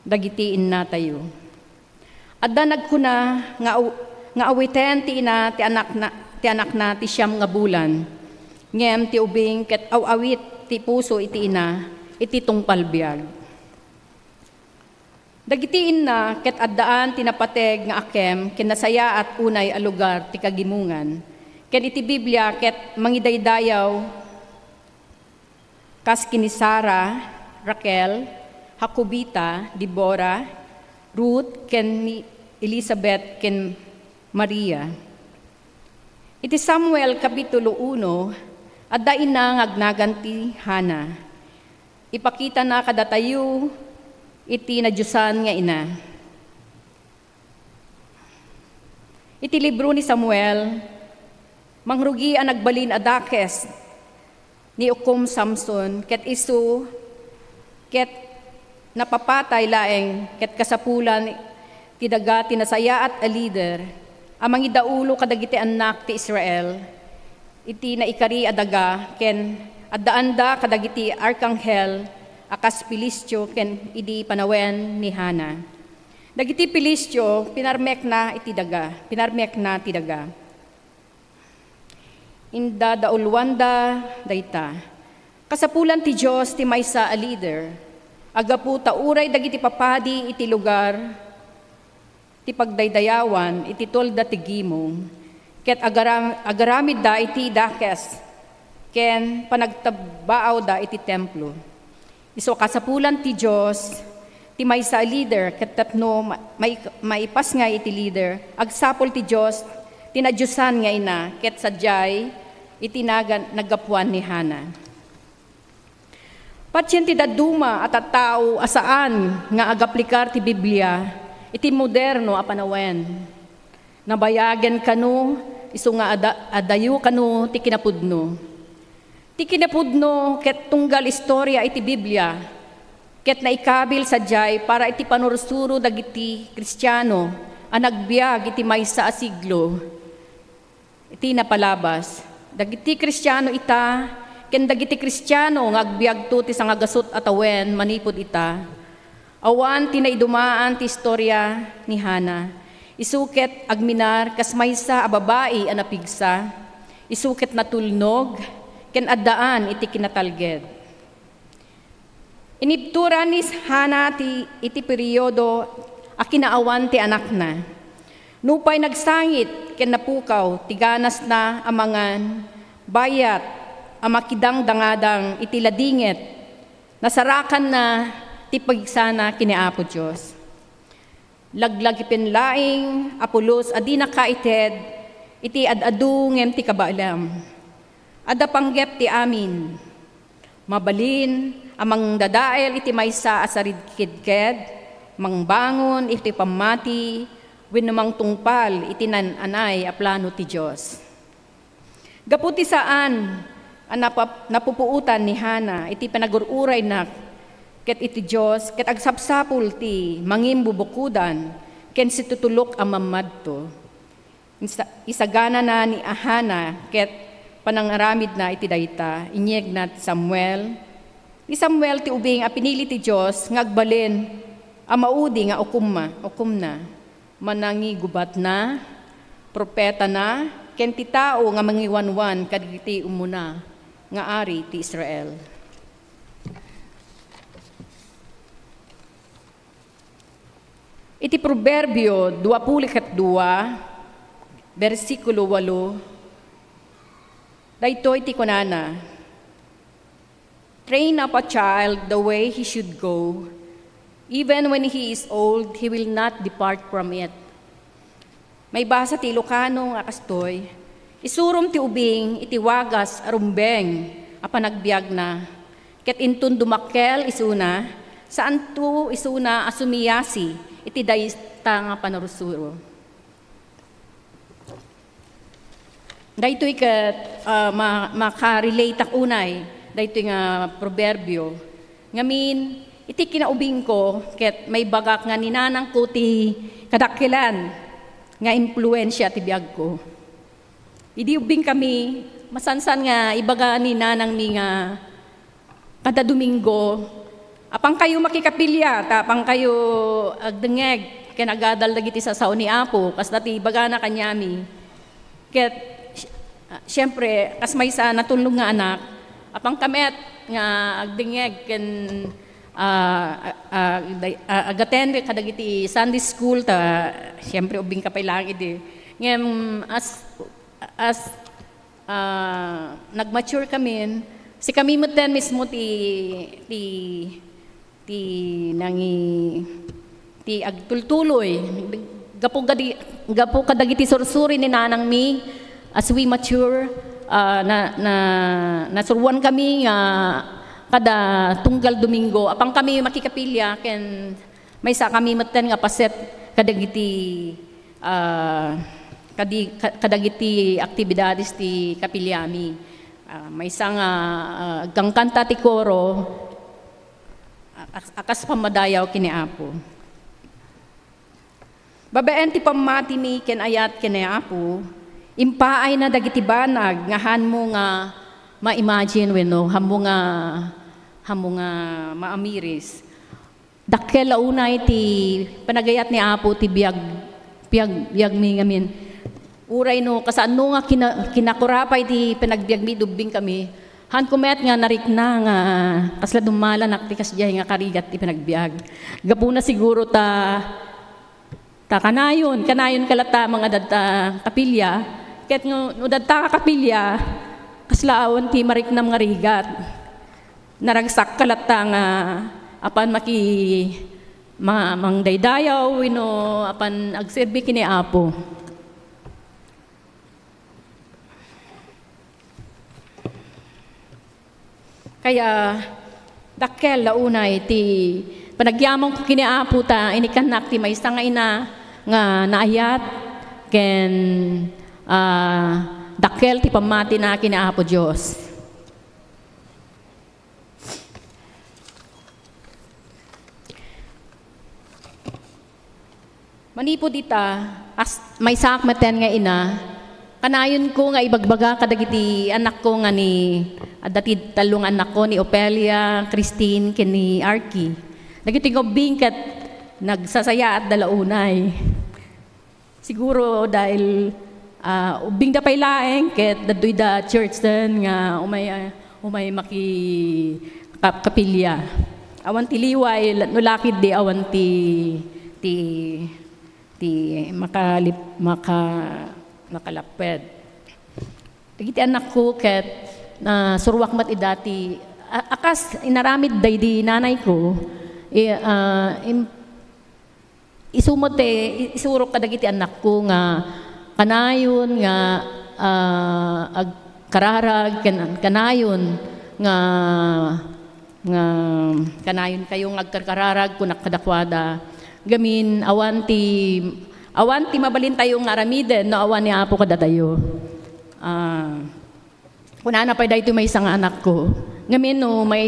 dagiti innatayo. Adda nagkuna nga aw-, nga awiten ti ina ti anakna, ti anakna ti siam nga bulan, ngem ti ubing ket aw-awit ti puso iti ina iti tungpal biag. Dagiti inna ket addaan ti napateg nga akem ken nasayaat unay a lugar ti kagimongan, ken iti Biblia ket mangidaydayaw kas ken ni Sara, Raquel, Jacobita, Debora, Ruth, ken ni Elizabeth ken Maria. Iti Samuel Kapitulo uno, adda ina nga agnagan ti Hana. Ipakitana kadatayo iti nadiosan nga ina. Iti libro ni Samuel, mangrugi a nagbalin a dakes ni ukom Samson, ket isu ket napapatay laeng, ket kasapulan ti daga ti nasayaat a lider a mangidaulo kadagiti annak ti Israel iti naikari a daga, ken addaanda kadagiti arkanghel a kas Filistio ken idi panawen ni Hana. Dagiti Filistio, pinarmekna iti daga, pinarmekna ti daga. Inda dauluanda dayta. Kasapulan ti Dios ti maysa a leader, a gapu ta uray dagiti papadi iti lugar ti pagdaydayawan iti tolda ti gimong, ket agaram-, agaramidda iti dakes ken panagtabbaawda iti templo. Isu a kasapulan ti Dios, ti maysa a leader, ket tapno ma-, mai-, maipasngay iti leader, agsapul ti Dios, ti nadiosan nga ina, ket sadiay iti nagan-, naggapuan ni Hana. Patien ti dadduma a tattao a saan nga agaplikar ti Biblia iti moderno a panawen. Nabayagen kano, isu nga ada-, adayo kano ti kinapudno. Ti kinapudno ket tunggal istorya iti Biblia, ket naikabil sadiay para iti panursuro dagiti Kristiano a nagbiag iti maysa a siglo iti napalabas. Dagiti Kristiano ita ken dagiti Kristiano nga agbiagto ti sangagasut a tawen manipud ita, awan ti naidumaan ti istorya ni Hana. Isu ket agminar kas maysa a babai a napigsa. Isu ket natulnog ken addaan iti kinatalged. Inibturan ni Hana ti, iti periodo a kinaawan ti anakna. Nupay nagsangit ken napukaw ti ganasna a mangan, bayat a makidangdangadang iti ladinget, nasarakanna ti pigsana ken ni Apo Dios. Laglagipen laeng a pulos a dina kaited iti ad-adu ngem ti kabaelam. Adda panggep ti amin. Mabalin a mangdadael iti maysa a saridkidked, mangbangon iti pammati, wenno mangtungpal iti naan-anay a plano ti Dios. Gapu ti saan a napap-, napupuotan ni Hana iti panagur-urayna ket iti Dios, ket agsapsapul ti mangimbubukodan ken situtulok a mammadto. Isa-, isaganana ni Hana ket panangaramidna iti dayta, inyegna ti Samuel. Ni Samuel ti ubing a pinili ti Dios nga agbalin a maudi nga ukomma, ukomna, manangigubatna, propetana, ken ti tao nga mangiwanwan kadagiti umuna nga ari ti Israel. Iti Proverbio dua puluh ket dua, bersikulo walo, daytoy ti kunana, "Train up a child the way he should go. Even when he is old, he will not depart from it." Maibasa ti Ilocano nga kastoy, "Isurom ti ubing iti wagas a rumbeng a panagbiagna, ket inton dumakkel isuna, saanto isuna a sumiyasi iti dayta nga panarsuro." Daytoy ket, ah, ma-, makarelateak unay daytoy nga proverbio. Ngamin, iti kinaubingko ket maibagak nga ni nanangko ti kadakkelan nga impluensia ti biagko. Idi ubbingkami, masansan nga ibaga ni nanangmi nga kada Domingo, "Apankayo makikapilya, ta apankayo agdengngeg ken agadal dagiti sasao ni Apo," kasta ti ibagana kaniami. Ket, si-, ah, siempre, kas maysa a natulnog nga anak, apanka met nga agdengngeg ken, ah, ah, ah, day-, ah, ag-attend kadagiti Sunday school, ta siempre, ubbingka pay laeng idi. Ngem, as, as, ah, nag-mature kamin, sikami metten mismo ti, ti, ti nangi-, ti agtultuloy. Gapu gadi-, gapu kadagiti sursuri ni nanangmi, as we mature, ah, na, na, nasuroan kami nga kada tunggal Domingo, apankami makikapilya ken maysa kami metten nga paset kadagiti, ah, kadi-, ka-, kadagiti aktibidades ti kapilyami. Ah, maysa nga, ah, agkankanta ti koro, a-, a-, a kas pammadayaw ken ni Apo. Babaen ti pammatimi ken ayat ken ni Apo, impaayna dagiti banag nga hanmo nga ma-imagine wenno hanmo nga, hanmo nga maamiris. Dakkel a unay ti panagayat ni Apo ti biag-, biag-, biagmi ngamin. Uray no kasaanno nga kina-, kinakurapay ti panagbiagmi, dubbing kami. Hanko met nga narikna nga kasla dummalanak ti kasdiay nga karigat ti panagbiag. Gapuna siguro ta, ta kanayon, kanayon ka latta nga adda kapilya. Ket no, no adda ka kapilya, kasla awan ti mariknam nga rigat. Naragsak ka latta nga apan maki-, ma-, mangdaydayaw wenno apan agserbi ken ni Apo. Kaya, dakkel la unay ti panagyamanko ken ni Apo ta inikkannak ti maysa nga ina nga naayat ken, ah, dakkel ti pammatina ken ni Apo Dios. Manipud ita, as-, maysaak metten nga ina, kanayonko nga ibagbaga kadagiti anakko nga ni, adda ti tallo nga annakko, ni Ofelia, Christine, ken ni Arky. Dagiti nga ubbing ket nagsasayaat da la unay. Siguro dahil, ah, ubbing da pay laeng ket dadtoy da church den nga umay, ah, umay maki-, ka-, kapilya. Awan ti liway, la-, no lakid di awan ti, ti, ti makalip-, maka-, makalapped. Dagiti anakko ket nasuroak met ida ti, a-, a kas inaramid daydi nanayko, i-, ah, im-, Isu met ti i-, isurok kadagiti annakko nga kanayon nga, ah, agkararag, kan-, kanayon nga, nga kanayonkayo nga agkarkararag, kunak kadakuada. Gamin, awan ti, awan ti mabalintayo nga aramiden no awan ni Apo kadatayo. Ah, Kunana pay daytoy maysa nga anakko, "Ngamin no may,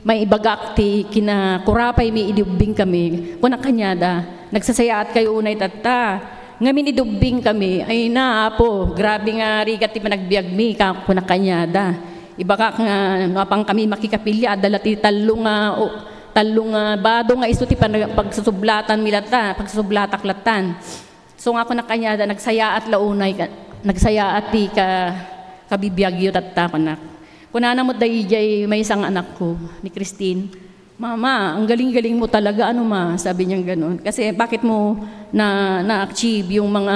maibagak ti kinakurapaymi idi ubbing kami," kunak kaniada, "nagsasayaat kayo unay tatta. Ngamin idubbing kami, "Ay na, Apo, grabe nga rigat ti panagbiagmi," ka-, kuna kaniada. Ibagak nga, no apan kami makikapilia, adda la ti tallo nga, o, tallo nga bado nga isu ti panag-, pagsusublatan mi latta, pagsusublatak lattan. So nga kuna kaniada, "Nagsayaat la unay ka, nagsayaat ti ka-, kabibiagyo tatta," kunak. Kunana met daydiay maysa nga anakko, ni Christine, "Mama, ang galing-galing mo talaga, ano ma?" Sabi niyang ganun. "Kasi bakit mo na, na-achieve yung mga,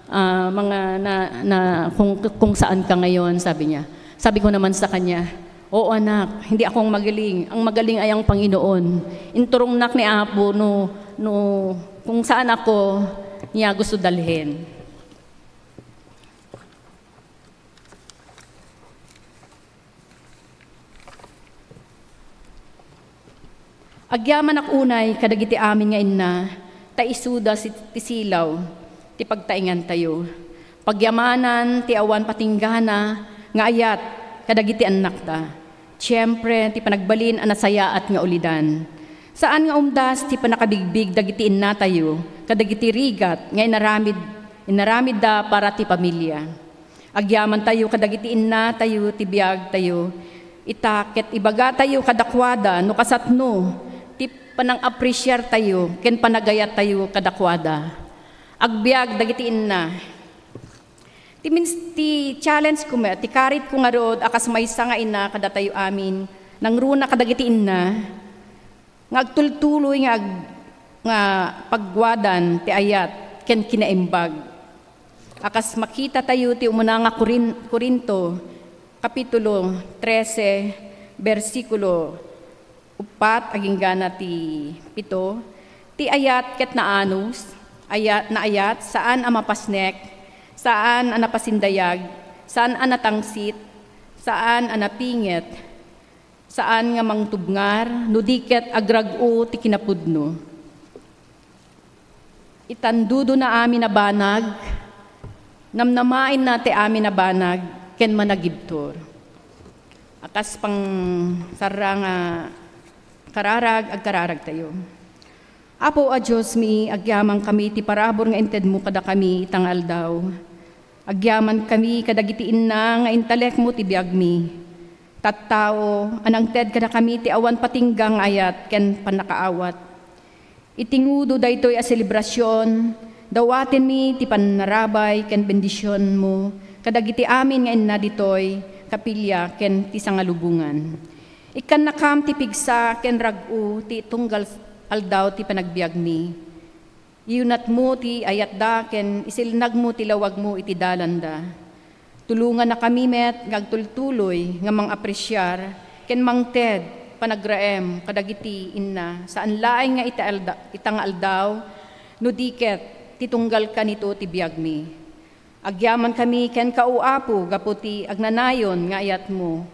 ah, mga na, na kung, kung saan ka ngayon?" sabi niya. Sabi ko naman sa kanya, "Oo, anak, hindi ako ang magaling. Ang magaling ay ang Panginoon. Inturongnak ni Apo no, no kung saan ako niya gusto dalhin." Agyamanak unay kadagiti amin nga inna, ta isuda si-, ti silaw ti pagtaingantayo. Pagyamanan ti awan patinggana nga ayat kadagiti annakda. Siempre, ti panagbalin a nasayaat nga ulidan. Saan nga umdas ti pannakabigbig dagiti innatayo kadagiti rigat nga inaramid, inaramidda para ti pamilya. Agyamantayo kadagiti innatayo ti biagtayo, ita ket ibagatayo kadakuada no kasatno ti panang-apresiartayo ken panagayattayo kadakuada. Agbiag dagiti inna. Ti mins-, ti challenge ko met, ti karit ko ngarud a kas maysa nga ina kadatayo amin, nangruna kadagiti inna, nga agtultuloy nga ag-, nga pagguadan ti ayat ken kinaimbag. A kas makitatayo ti umuna nga Corin-, Corinto, Kapitulo trese, bersikulo uppat agingga na ti pito, ti ayat ket naanus, aya-, naayat, saan a mapasnek, saan a napasindayag, saan a natangsit, saan a napinget, saan nga mangtubngar, no di ket agrag-o ti kinapudno. Itandudona amin a banag, namnamaenna ti amin a banag ken managibtur. A kas pangsarra nga kararag, agkararagtayo. Apo a Diosmi, agyamankami ti parabur nga intedmo kadakami ita nga aldaw. Agyamankami kadagiti inna nga intalekmo ti biagmi. Tattao a nangted kadakami ti awan patingga nga ayat ken pannakaawat. Iti ngudo daytoy a selebrasion, dawatenmi ti pannarabay ken bendisionmo kadagiti amin nga inna ditoy kapilya ken ti sangalubongan. Ikkannakam ti pigsa ken rag-o ti tunggal aldaw ti panagbiagmi. Iyunatmo ti ayatda ken isilnagmo ti lawagmo iti dalanda. Tulongannakami met nga agtultuloy nga mangapresiar ken mangted panagraem kadagiti inna, saan laeng nga ita alda-, ita nga aldaw, no di ket ti tunggal kanito ti biagmi. Agyamankami kenka, O Apo, gapu ti agnanayon nga ayatmo.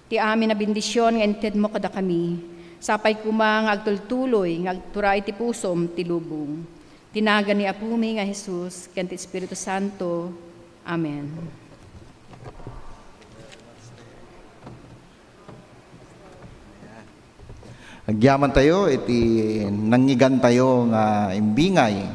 Ti amin a bendision nga intedmo kadakami, sapay koma nga agtultuloy nga agturay ti pusom ti lubong. Ti nagan ni Apomi nga Jesus ken ti Espiritu Santo. Amen. Agyamantayo iti nangngegantayo nga imbingay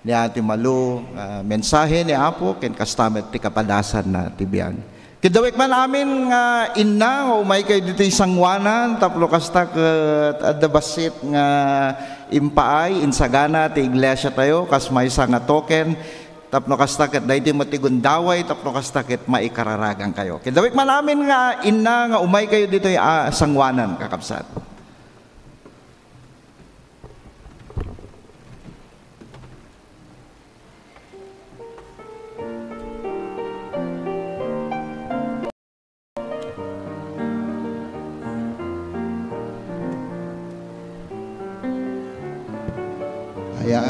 ni Ate Malu nga mensahe ni Apo ken kasta met ti kapadasanna ti biag. Ket dawek man amin nga inna nga umaykayo ditoy sangoanan tapno kasta ket adda bassit nga impaay, insagana ti iglesiatayo kas maysa nga token. Tapno kasta ket daytoy met ti gundaway, tapno kasta ket maikararagankayo. Ket dawek man amin nga inna nga umaykayo ditoy a sangoanan, kakabsat. Aya.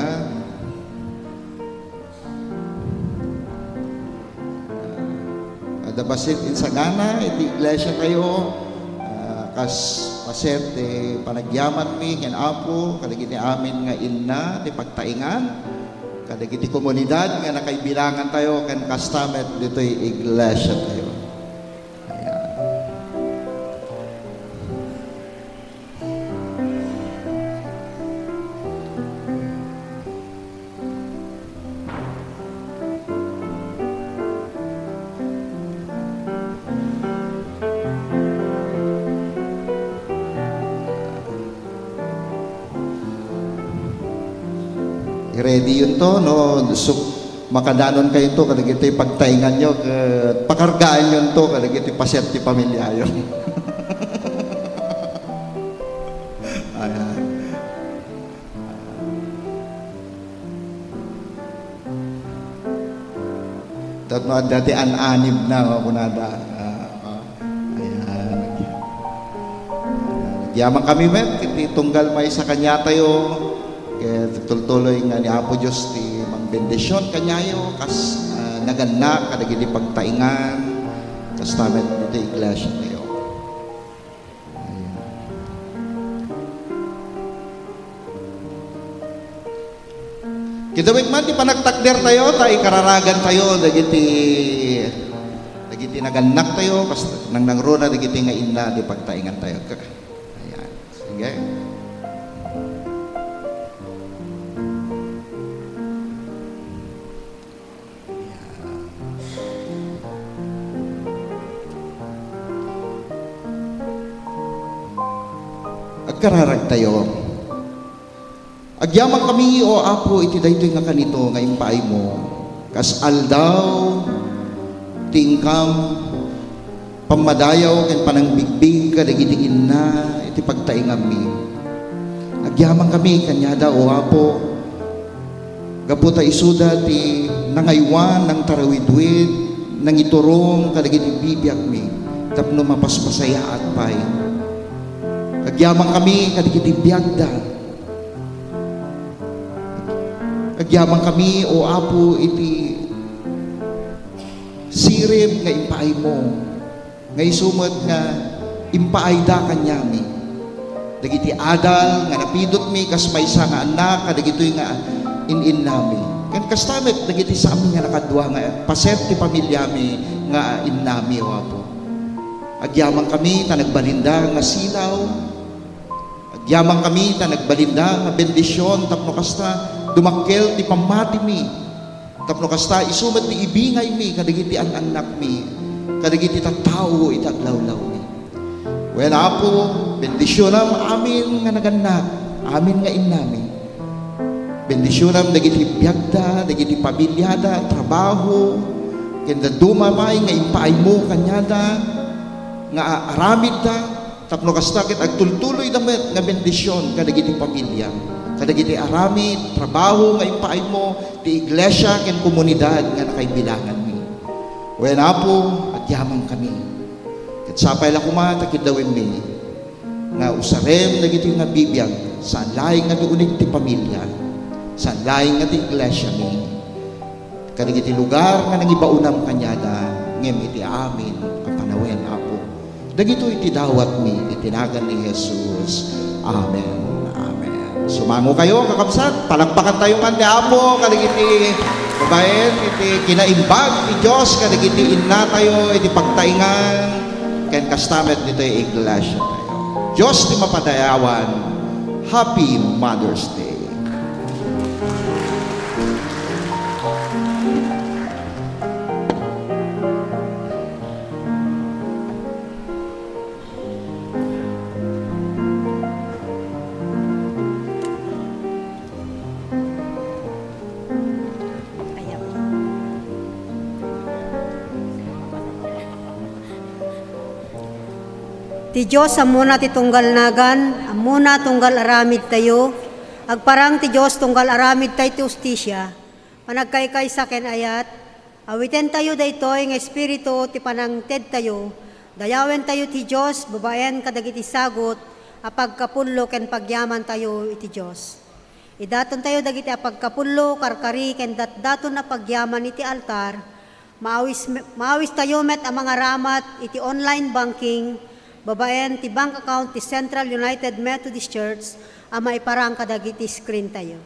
Adda bassit insagana iti iglesiatayo, ah, kas paset ti panagyamanmi ken Apo kadagiti amin nga inna ti pagtaingan, kadagiti komunidad nga nakaibilangantayo ken kasta met ditoy iglesiatayo. Ayan. Ready yun to, no? So, makadanon kayo to, kadagiti pagtaingan nyo, ket pakargaan yun to, kadagiti paset ti pamilyayo. Ayan. Tapno adda ti an-anib na, no, kunada. Ah, ah. Ayan. Ayan. Agyaman kami met, iti tunggal maysa kaniatayo, ket tultuloy nga ni Apo Dios ti mangbendision kaniayo, kas, ah, nagannak kadagiti pagtaingan, kasta met ditoy iglesia tayo. Ayan. Kidawit man ti panagtakder tayo, ta ikararagan tayo dagiti, dagiti nagannak tayo, kas nangnangruna dagiti nga inna ti pagtaingan tayo. Ayan. Sige. Ayan. Agkararag tayo. Agyamankami, O Apo, iti daytoy nga kanito nga impaaymo, kas aldaw ti inkam pammadayaw ken panangbigbig kadagiti inna iti pagtainganmi. Agyamankami kaniada, O Apo, gapu ta isuda ti nangaywan, nangtarawidwid, nangiturong kadagiti bibiagmi tapno mapaspasayaat pay. Agyamankami kadagiti biagda. Agyamankami, O Apo, iti sirib nga impaaymo, nga isu met nga impaayda kaniami. Dagiti adal nga napidutmi kas maysa nga annak kadagitoy nga in-innami. Ken kasta met dagiti saami nga nakadua nga paset ti pamiliami nga innami, O Apo. Agyamankami ta nagbalinda nga silaw. Agyamankami ta nagbalinda nga bendision tapno kasta dumakkel ti pammatimi. Tapno kasta isu met ti ibingaymi kadagiti an-annakmi, kadagiti tattao iti aglawlawmi. Wen, Apo, bendisionam amin nga nagannak, amin nga innami. Bendisionam dagiti biagda, dagiti pamiliada, trabaho, ken dadduma pay nga impaaymo kaniada nga a-, aramidda, tapno kasta ket agtultuloyda met nga bendision kadagiti pamilia, kadagiti aramid, trabaho nga impaaymo, ti iglesia ken komunidad nga nakaibilanganmi. Wen, Apo, agyamankami. Ket sapay la koma ta kiddawemmi nga usarem dagiti nga bibiag, saan laeng nga ti uneg ti pamilia, saan laeng nga ti iglesiami, kadagiti lugar nga nangibaonam kaniada, ngem iti amin a panawen, Apo. Dagitoy ti dawatmi iti nagan ni Jesus. Amen. Amen. Sumango kayo, kakabsat. Palakpakan tayo man ti Apo, kadagiti babaen, iti kinaimbag ti Dios, kadagiti inna tayo, iti pagtaingan, ken kasta met ditoy iglesia tayo. Dios ti mapadayawan. Happy Mother's Day. Ti Dios ammona ti tunggal nagan, ammona tunggal aramid tayo. Agparang ti Dios tunggal aramid tayo ti hustisia, panagkaykaysa ken ayat. Awiten tayo daytoy nga espiritu ti panangted tayo. Dayawen tayo ti Dios babaen kadagiti sagut a pagkapullo ken pagyaman tayo iti Dios. Idaton tayo dagiti a pagkapullo, karkari, ken datdaton a pagyaman iti altar. Maawis, maawis tayo met a mangaramat iti online banking babaen ti bank account ti Central United Methodist Church a maiparang kadagiti screen tayo.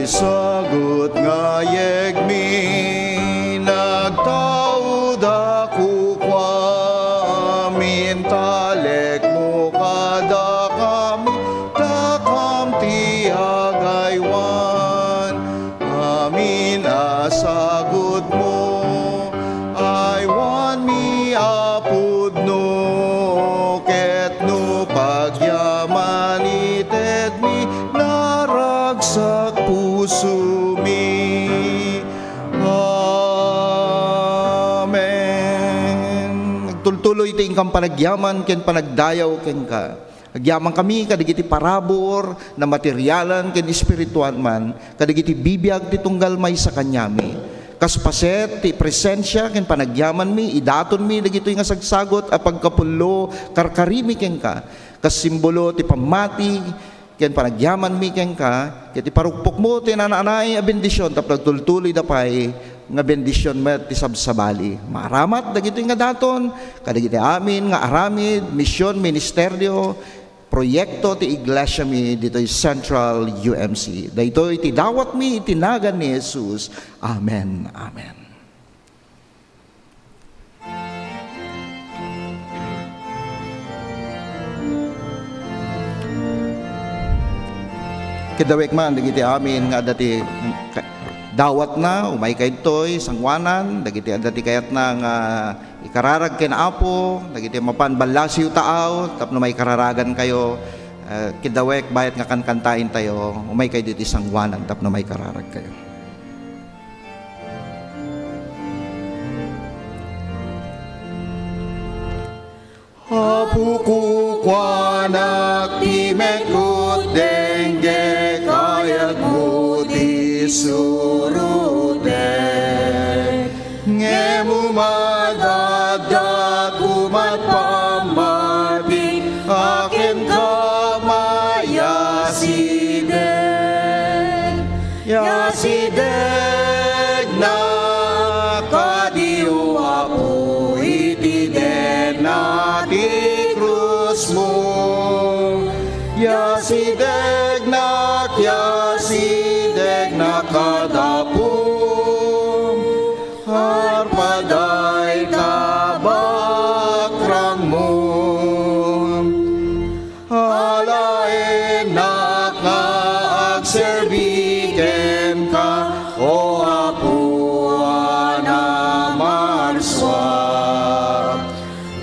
Sagut nga yegmi, nagtaud a kukua, amin talekmo kadakami, dakam ti agaywan. Amin a sagutmo, aywanmi a pudno, ket no pagyaman itedmi, naragsak pusomi. Amen. Agtultuloy ti inkam panagyaman ken panagdayaw kenka. Agyamankami kadagiti parabur, na materialan ken espirituan man, kadagiti bibiag ti tunggal maysa kaniami. Kas paset ti presensia ken panagyamanmi, idatonmi dagitoy nga sagsagut a pagkapullo karkarimi kenka. Kas simbolo ti pammati ken panagyamanmi kenka, ket iparukpokmo ti naan-anay a bendision tapno agtultuloyda pay nga bendision met ti sabsabali. Maaramat dagitoy nga daton kadagiti amin nga aramid, mision, ministerio, proyekto ti iglesiami ditoy Central U M C. Daytoy ti dawatmi iti nagan ni Jesus. Amen. Amen. Kiddawek man dagiti amin nga adda ti ka-, dawatna, umayka ditoy, sangoanan, dagiti adda ti kayatna nga ikararag ken Apo, dagiti mapan ballasiw taaw, tapno maikararagankayo, eh, kiddawek, bayat nga kankantaentayo, umaykayo ditoy sangoanan tapno maikararagkayo. Apo, kukuanak ti mekut dengge, kayatmo ti surotek. Ngem umadda koma pammati, a kenka mayasideg. Yasidegnak kadi, O Apo, iti denna ti krusmo. Yasidegnak, yasidegnak kad Apo. Arpada dayta bakrangmo. Alaennak nga agserbi kenka, O Apo a namarsua.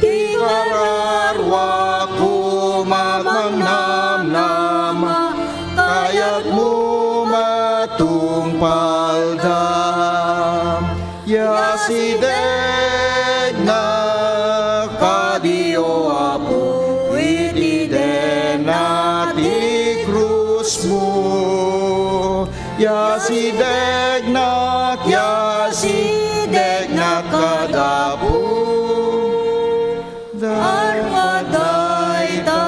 Ti kararua koma mangnamnama, kayatmo matungpalda. Yasidegnak kadi, O Apo, iti denna ti krusmo. Yasidegnak, yasidegnak kad Apo. Arpada dayta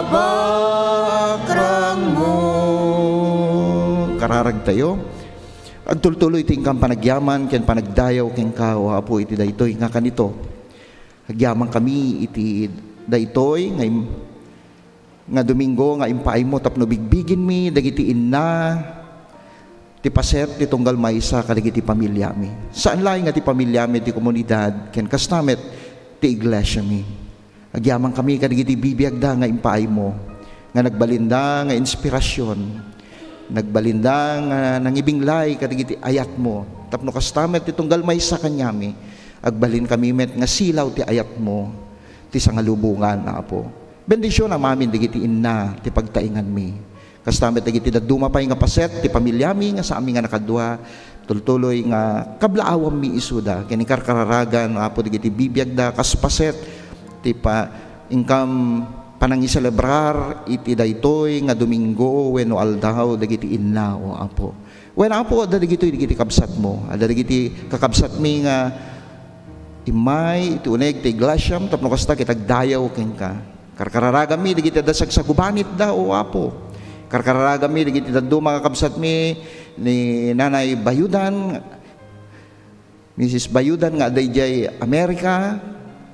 bakrangmo. Kararagtayo. Agtultuloy ti inkam panagyaman ken panagdayaw kenka, O Apo, iti daytoy nga kanito. Agyamankami iti daytoy nga im-, nga Domingo nga impaaymo tapno bigbiginmi dagiti inna ti paset ti tunggal maysa kadagiti pamiliami. Saan laeng nga ti pamiliami, ti komunidad, ken kasta met ti iglesiami. Agyamankami kadagiti bibiagda nga impaaymo, nga nagbalinda nga inspirasyon, nagbalinda nga nangibinglay kadagiti ayatmo, tapno kasta met ti tunggal maysa kaniami, agbalinkami met nga silaw ti ayatmo, ti sangalubongan, Apo. Bendisionam amin dagiti inna ti pagtaenganmi. Kasta met dagiti dadduma pay nga paset ti pamiliami nga saami nga nakadua, tultuloy nga kablaawammi isuda ken inkarkararagan, Apo, dagiti bibiagda kas paset ti pa-, inkam panangiselebrar iti daytoy nga Domingo wenno aldaw dagiti inna, O Apo. Wen, Apo, adda dagitoy dagiti kabsatmo, adda dagiti kakabsatmi nga immay iti uneg ti iglesiam tapno kasta ket agdayaw kenka. Karkararaganmi dagiti adda sagsagubanitda, O Apo. Karkararaganmi dagiti dadduma nga kabsatmi ni Nanay Bayudan, Misis Bayudan nga adda idiay Amerika,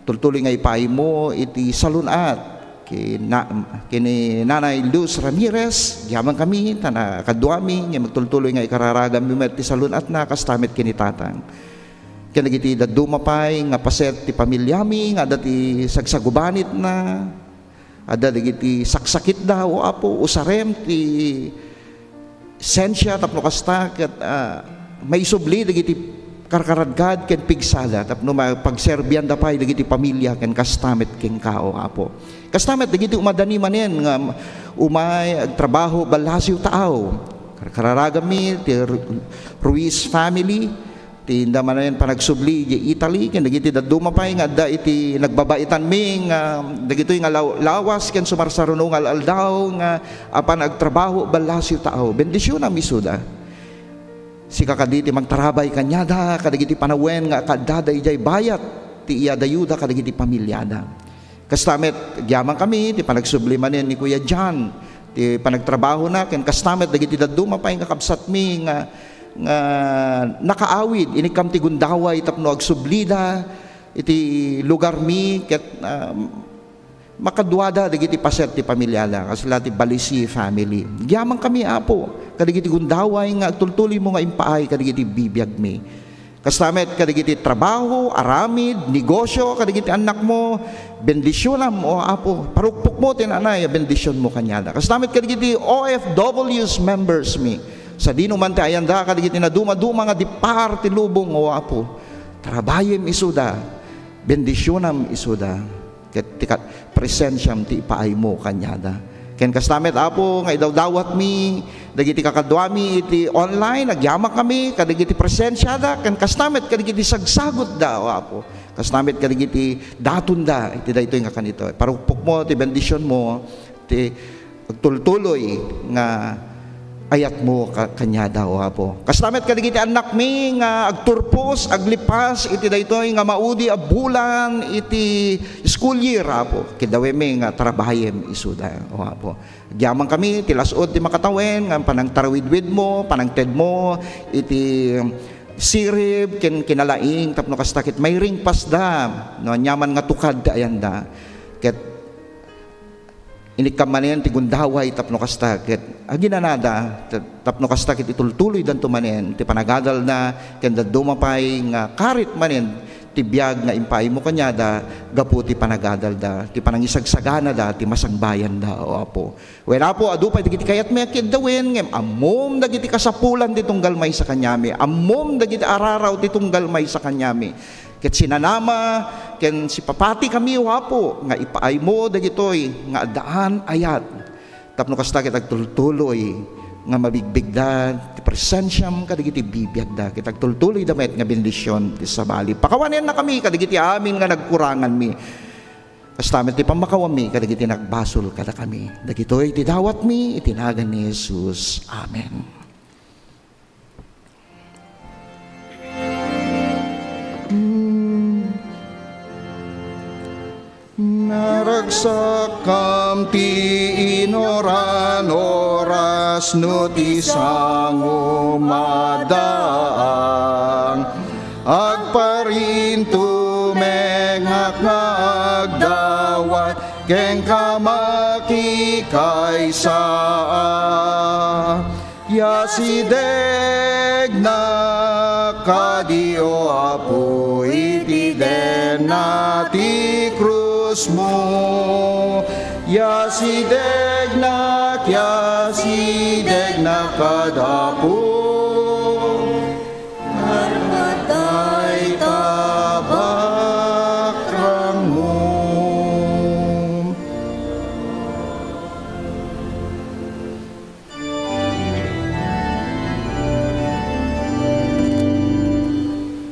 tultuloy nga ipaaymo iti salun-at Ki na-, ken ni Nanay Luz Ramirez, agyaman kami, ta nakaduami, nga agtultuloy nga ikararaganmi met ti salun-atna, kasta met ken ni Tatang. Ken dagiti dadduma pay nga paset ti pamiliami, nga adda ti sagsagubanitna, adda dagiti saksakitda, O Apo, usarem ti sensia tapno kasta ket, ah, maisubli dagiti karkaradkad ken pigsada tapno mapagserbianda pay dagiti pamilia ken kasta met kenka, O Apo. Kasta met dagiti umadani manen nga umay agtrabaho ballasiw taaw. Karkararaganmi ti Ru-, Ruiz family, ti inda manen panagsubli idiay Italy, ken dagiti dadduma pay nga adda iti nagbabaitanmi nga dagitoy nga law-, lawas ken sumarsaruno nga al-aldaw nga apan agtrabaho ballasiw taaw. Bendisionam isuda. Sika kadi ti mangtarabay kaniada kadagiti panawen nga kaaddada idiay bayat ti iyadayuda kadagiti pamiliada. Kasta met, agyaman kami ti panagsubli manen ni Kuya John, ti panagtrabahona, ken kasta met dagiti dadduma pay nga kabsatmi nga, nga nakaawid, inikkam ti gundaway tapno agsublida iti lugarmi, ket, ah, makaduada dagiti paset ti pamiliada, kasla ti Balisi family. Agyaman kami, Apo, kadagiti gundaway nga agtultuloymo nga impaay kadagiti bibiagmi. Kasta met kadagiti trabaho, aramid, negosio, kadagiti annakmo, bendisionam, O Apo. Parukpokmo ti nanay a bendisionmo kaniada. Kasta met kadagiti O F Ws members mi. Sadino man ti ayanda, kadagiti naduma-duma nga di par ti lubong, O Apo. Tarabayem isuda. Bendisionam isuda. Ket ti kat-, presensiam ti ipaaymo kaniada. Ken kasta met, Apo, nga idawdawatmi dagiti kakaduami iti online, agyaman kami kadagiti presensiada, ken kasta met kadagiti sagsagutda, O Apo. Kasta met kadagiti datonda iti daytoy nga kanito. Parukpokmo ti bendisionmo, ti agtultuloy nga ayatmo ka-, kaniada, O Apo. Kasta met kadagiti annakmi nga agturpos, aglipas iti daytoy nga maudi a bulan iti school year, Apo. Kiddawemmi nga tarabayem isuda, O Apo. Agyaman kami ti las-ud ti makatawen nga panangtarawidwidmo, panangtedmo iti sirib ken kinalaing tapno kasta ket mairingpasda no aniaman nga tukad ti ayanda. Ket inikkam manen ti gundaway tapno kasta ket aginanada, ta-, tapno kasta ket itultuloydanto manen ti panagadalda ken dadduma pay nga karit manen ti biag nga impaaymo kaniada gapu ti panagadalda, ti panangisagsaganada ti masangbayanda, O Apo. Wen, Apo, adu pay dagiti kayatmi a kiddawen, ngem ammom dagiti kasapulan ti tunggal maysa kaniami, ammom dagiti araraw ti tunggal maysa kaniami. Ket sinanama ken sipapatikami, O Apo, nga ipaaymo dagitoy nga addaan ayat. Tapno kasta ket agtultuloy nga mabigbigda ti presensiam kadagiti bibiagda, ket agtultuloyda met nga bendision ti sabali. Pakawanennakami kadagiti amin nga nagkuranganmi. Kasta met ti pammakawami kadagiti nagbasol kadakami. Dagitoy ti dawatmi iti nagan ni Jesus. Amen. Naragsakkam ti inuran oras no ti sango maddaang. Agparintumengak nga agdawat kenka makikaysa. Yasidegnak kadi, O Apo, iti denna ti krusmo. Yasidegnak, yasidegnak kad Apo. Karmatay ta bakrangmo.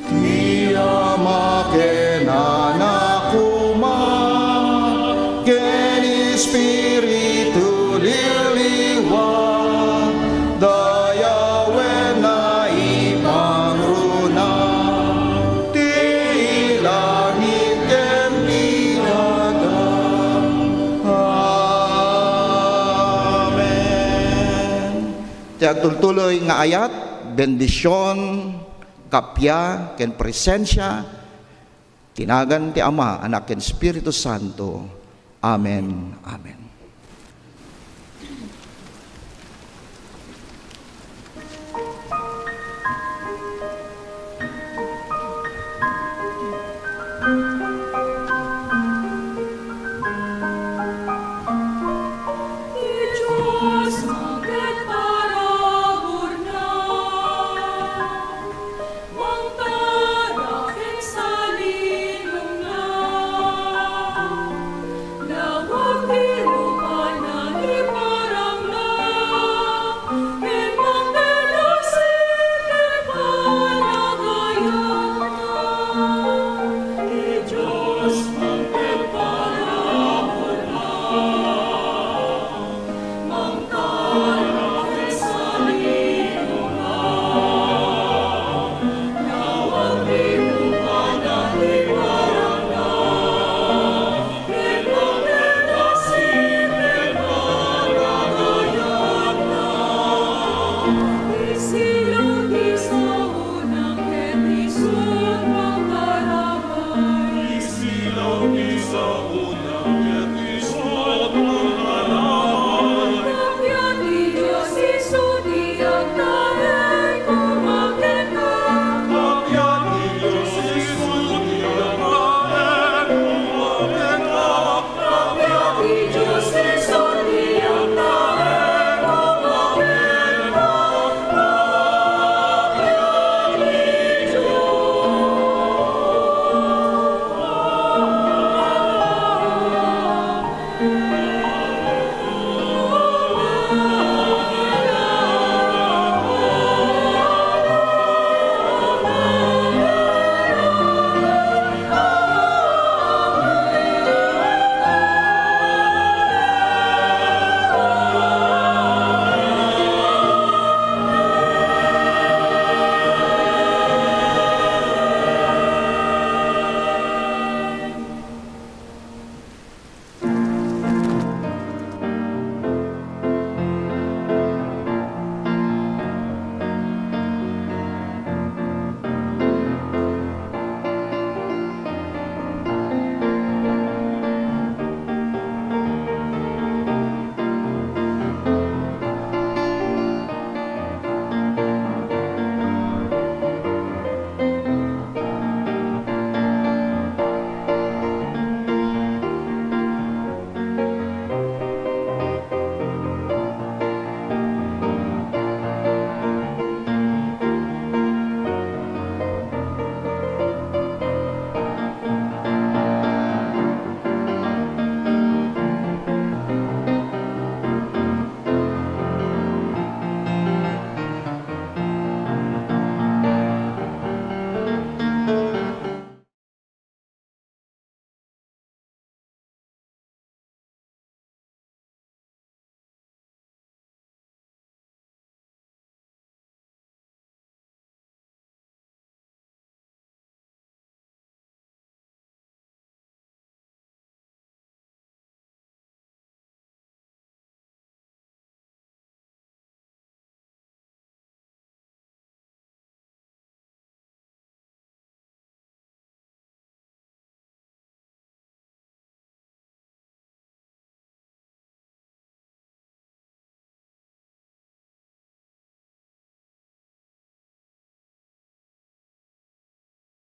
Ti Ama ken Anak koma ken Espiritu Liliwa, dayawen naipangruna ti langit ken ti daga. Amen. Ti agtultuloy nga ayat, bendision, kappia, ken presensia, ti nagan ti Ama, Anak, ken Espiritu Santo, Amen. Amen.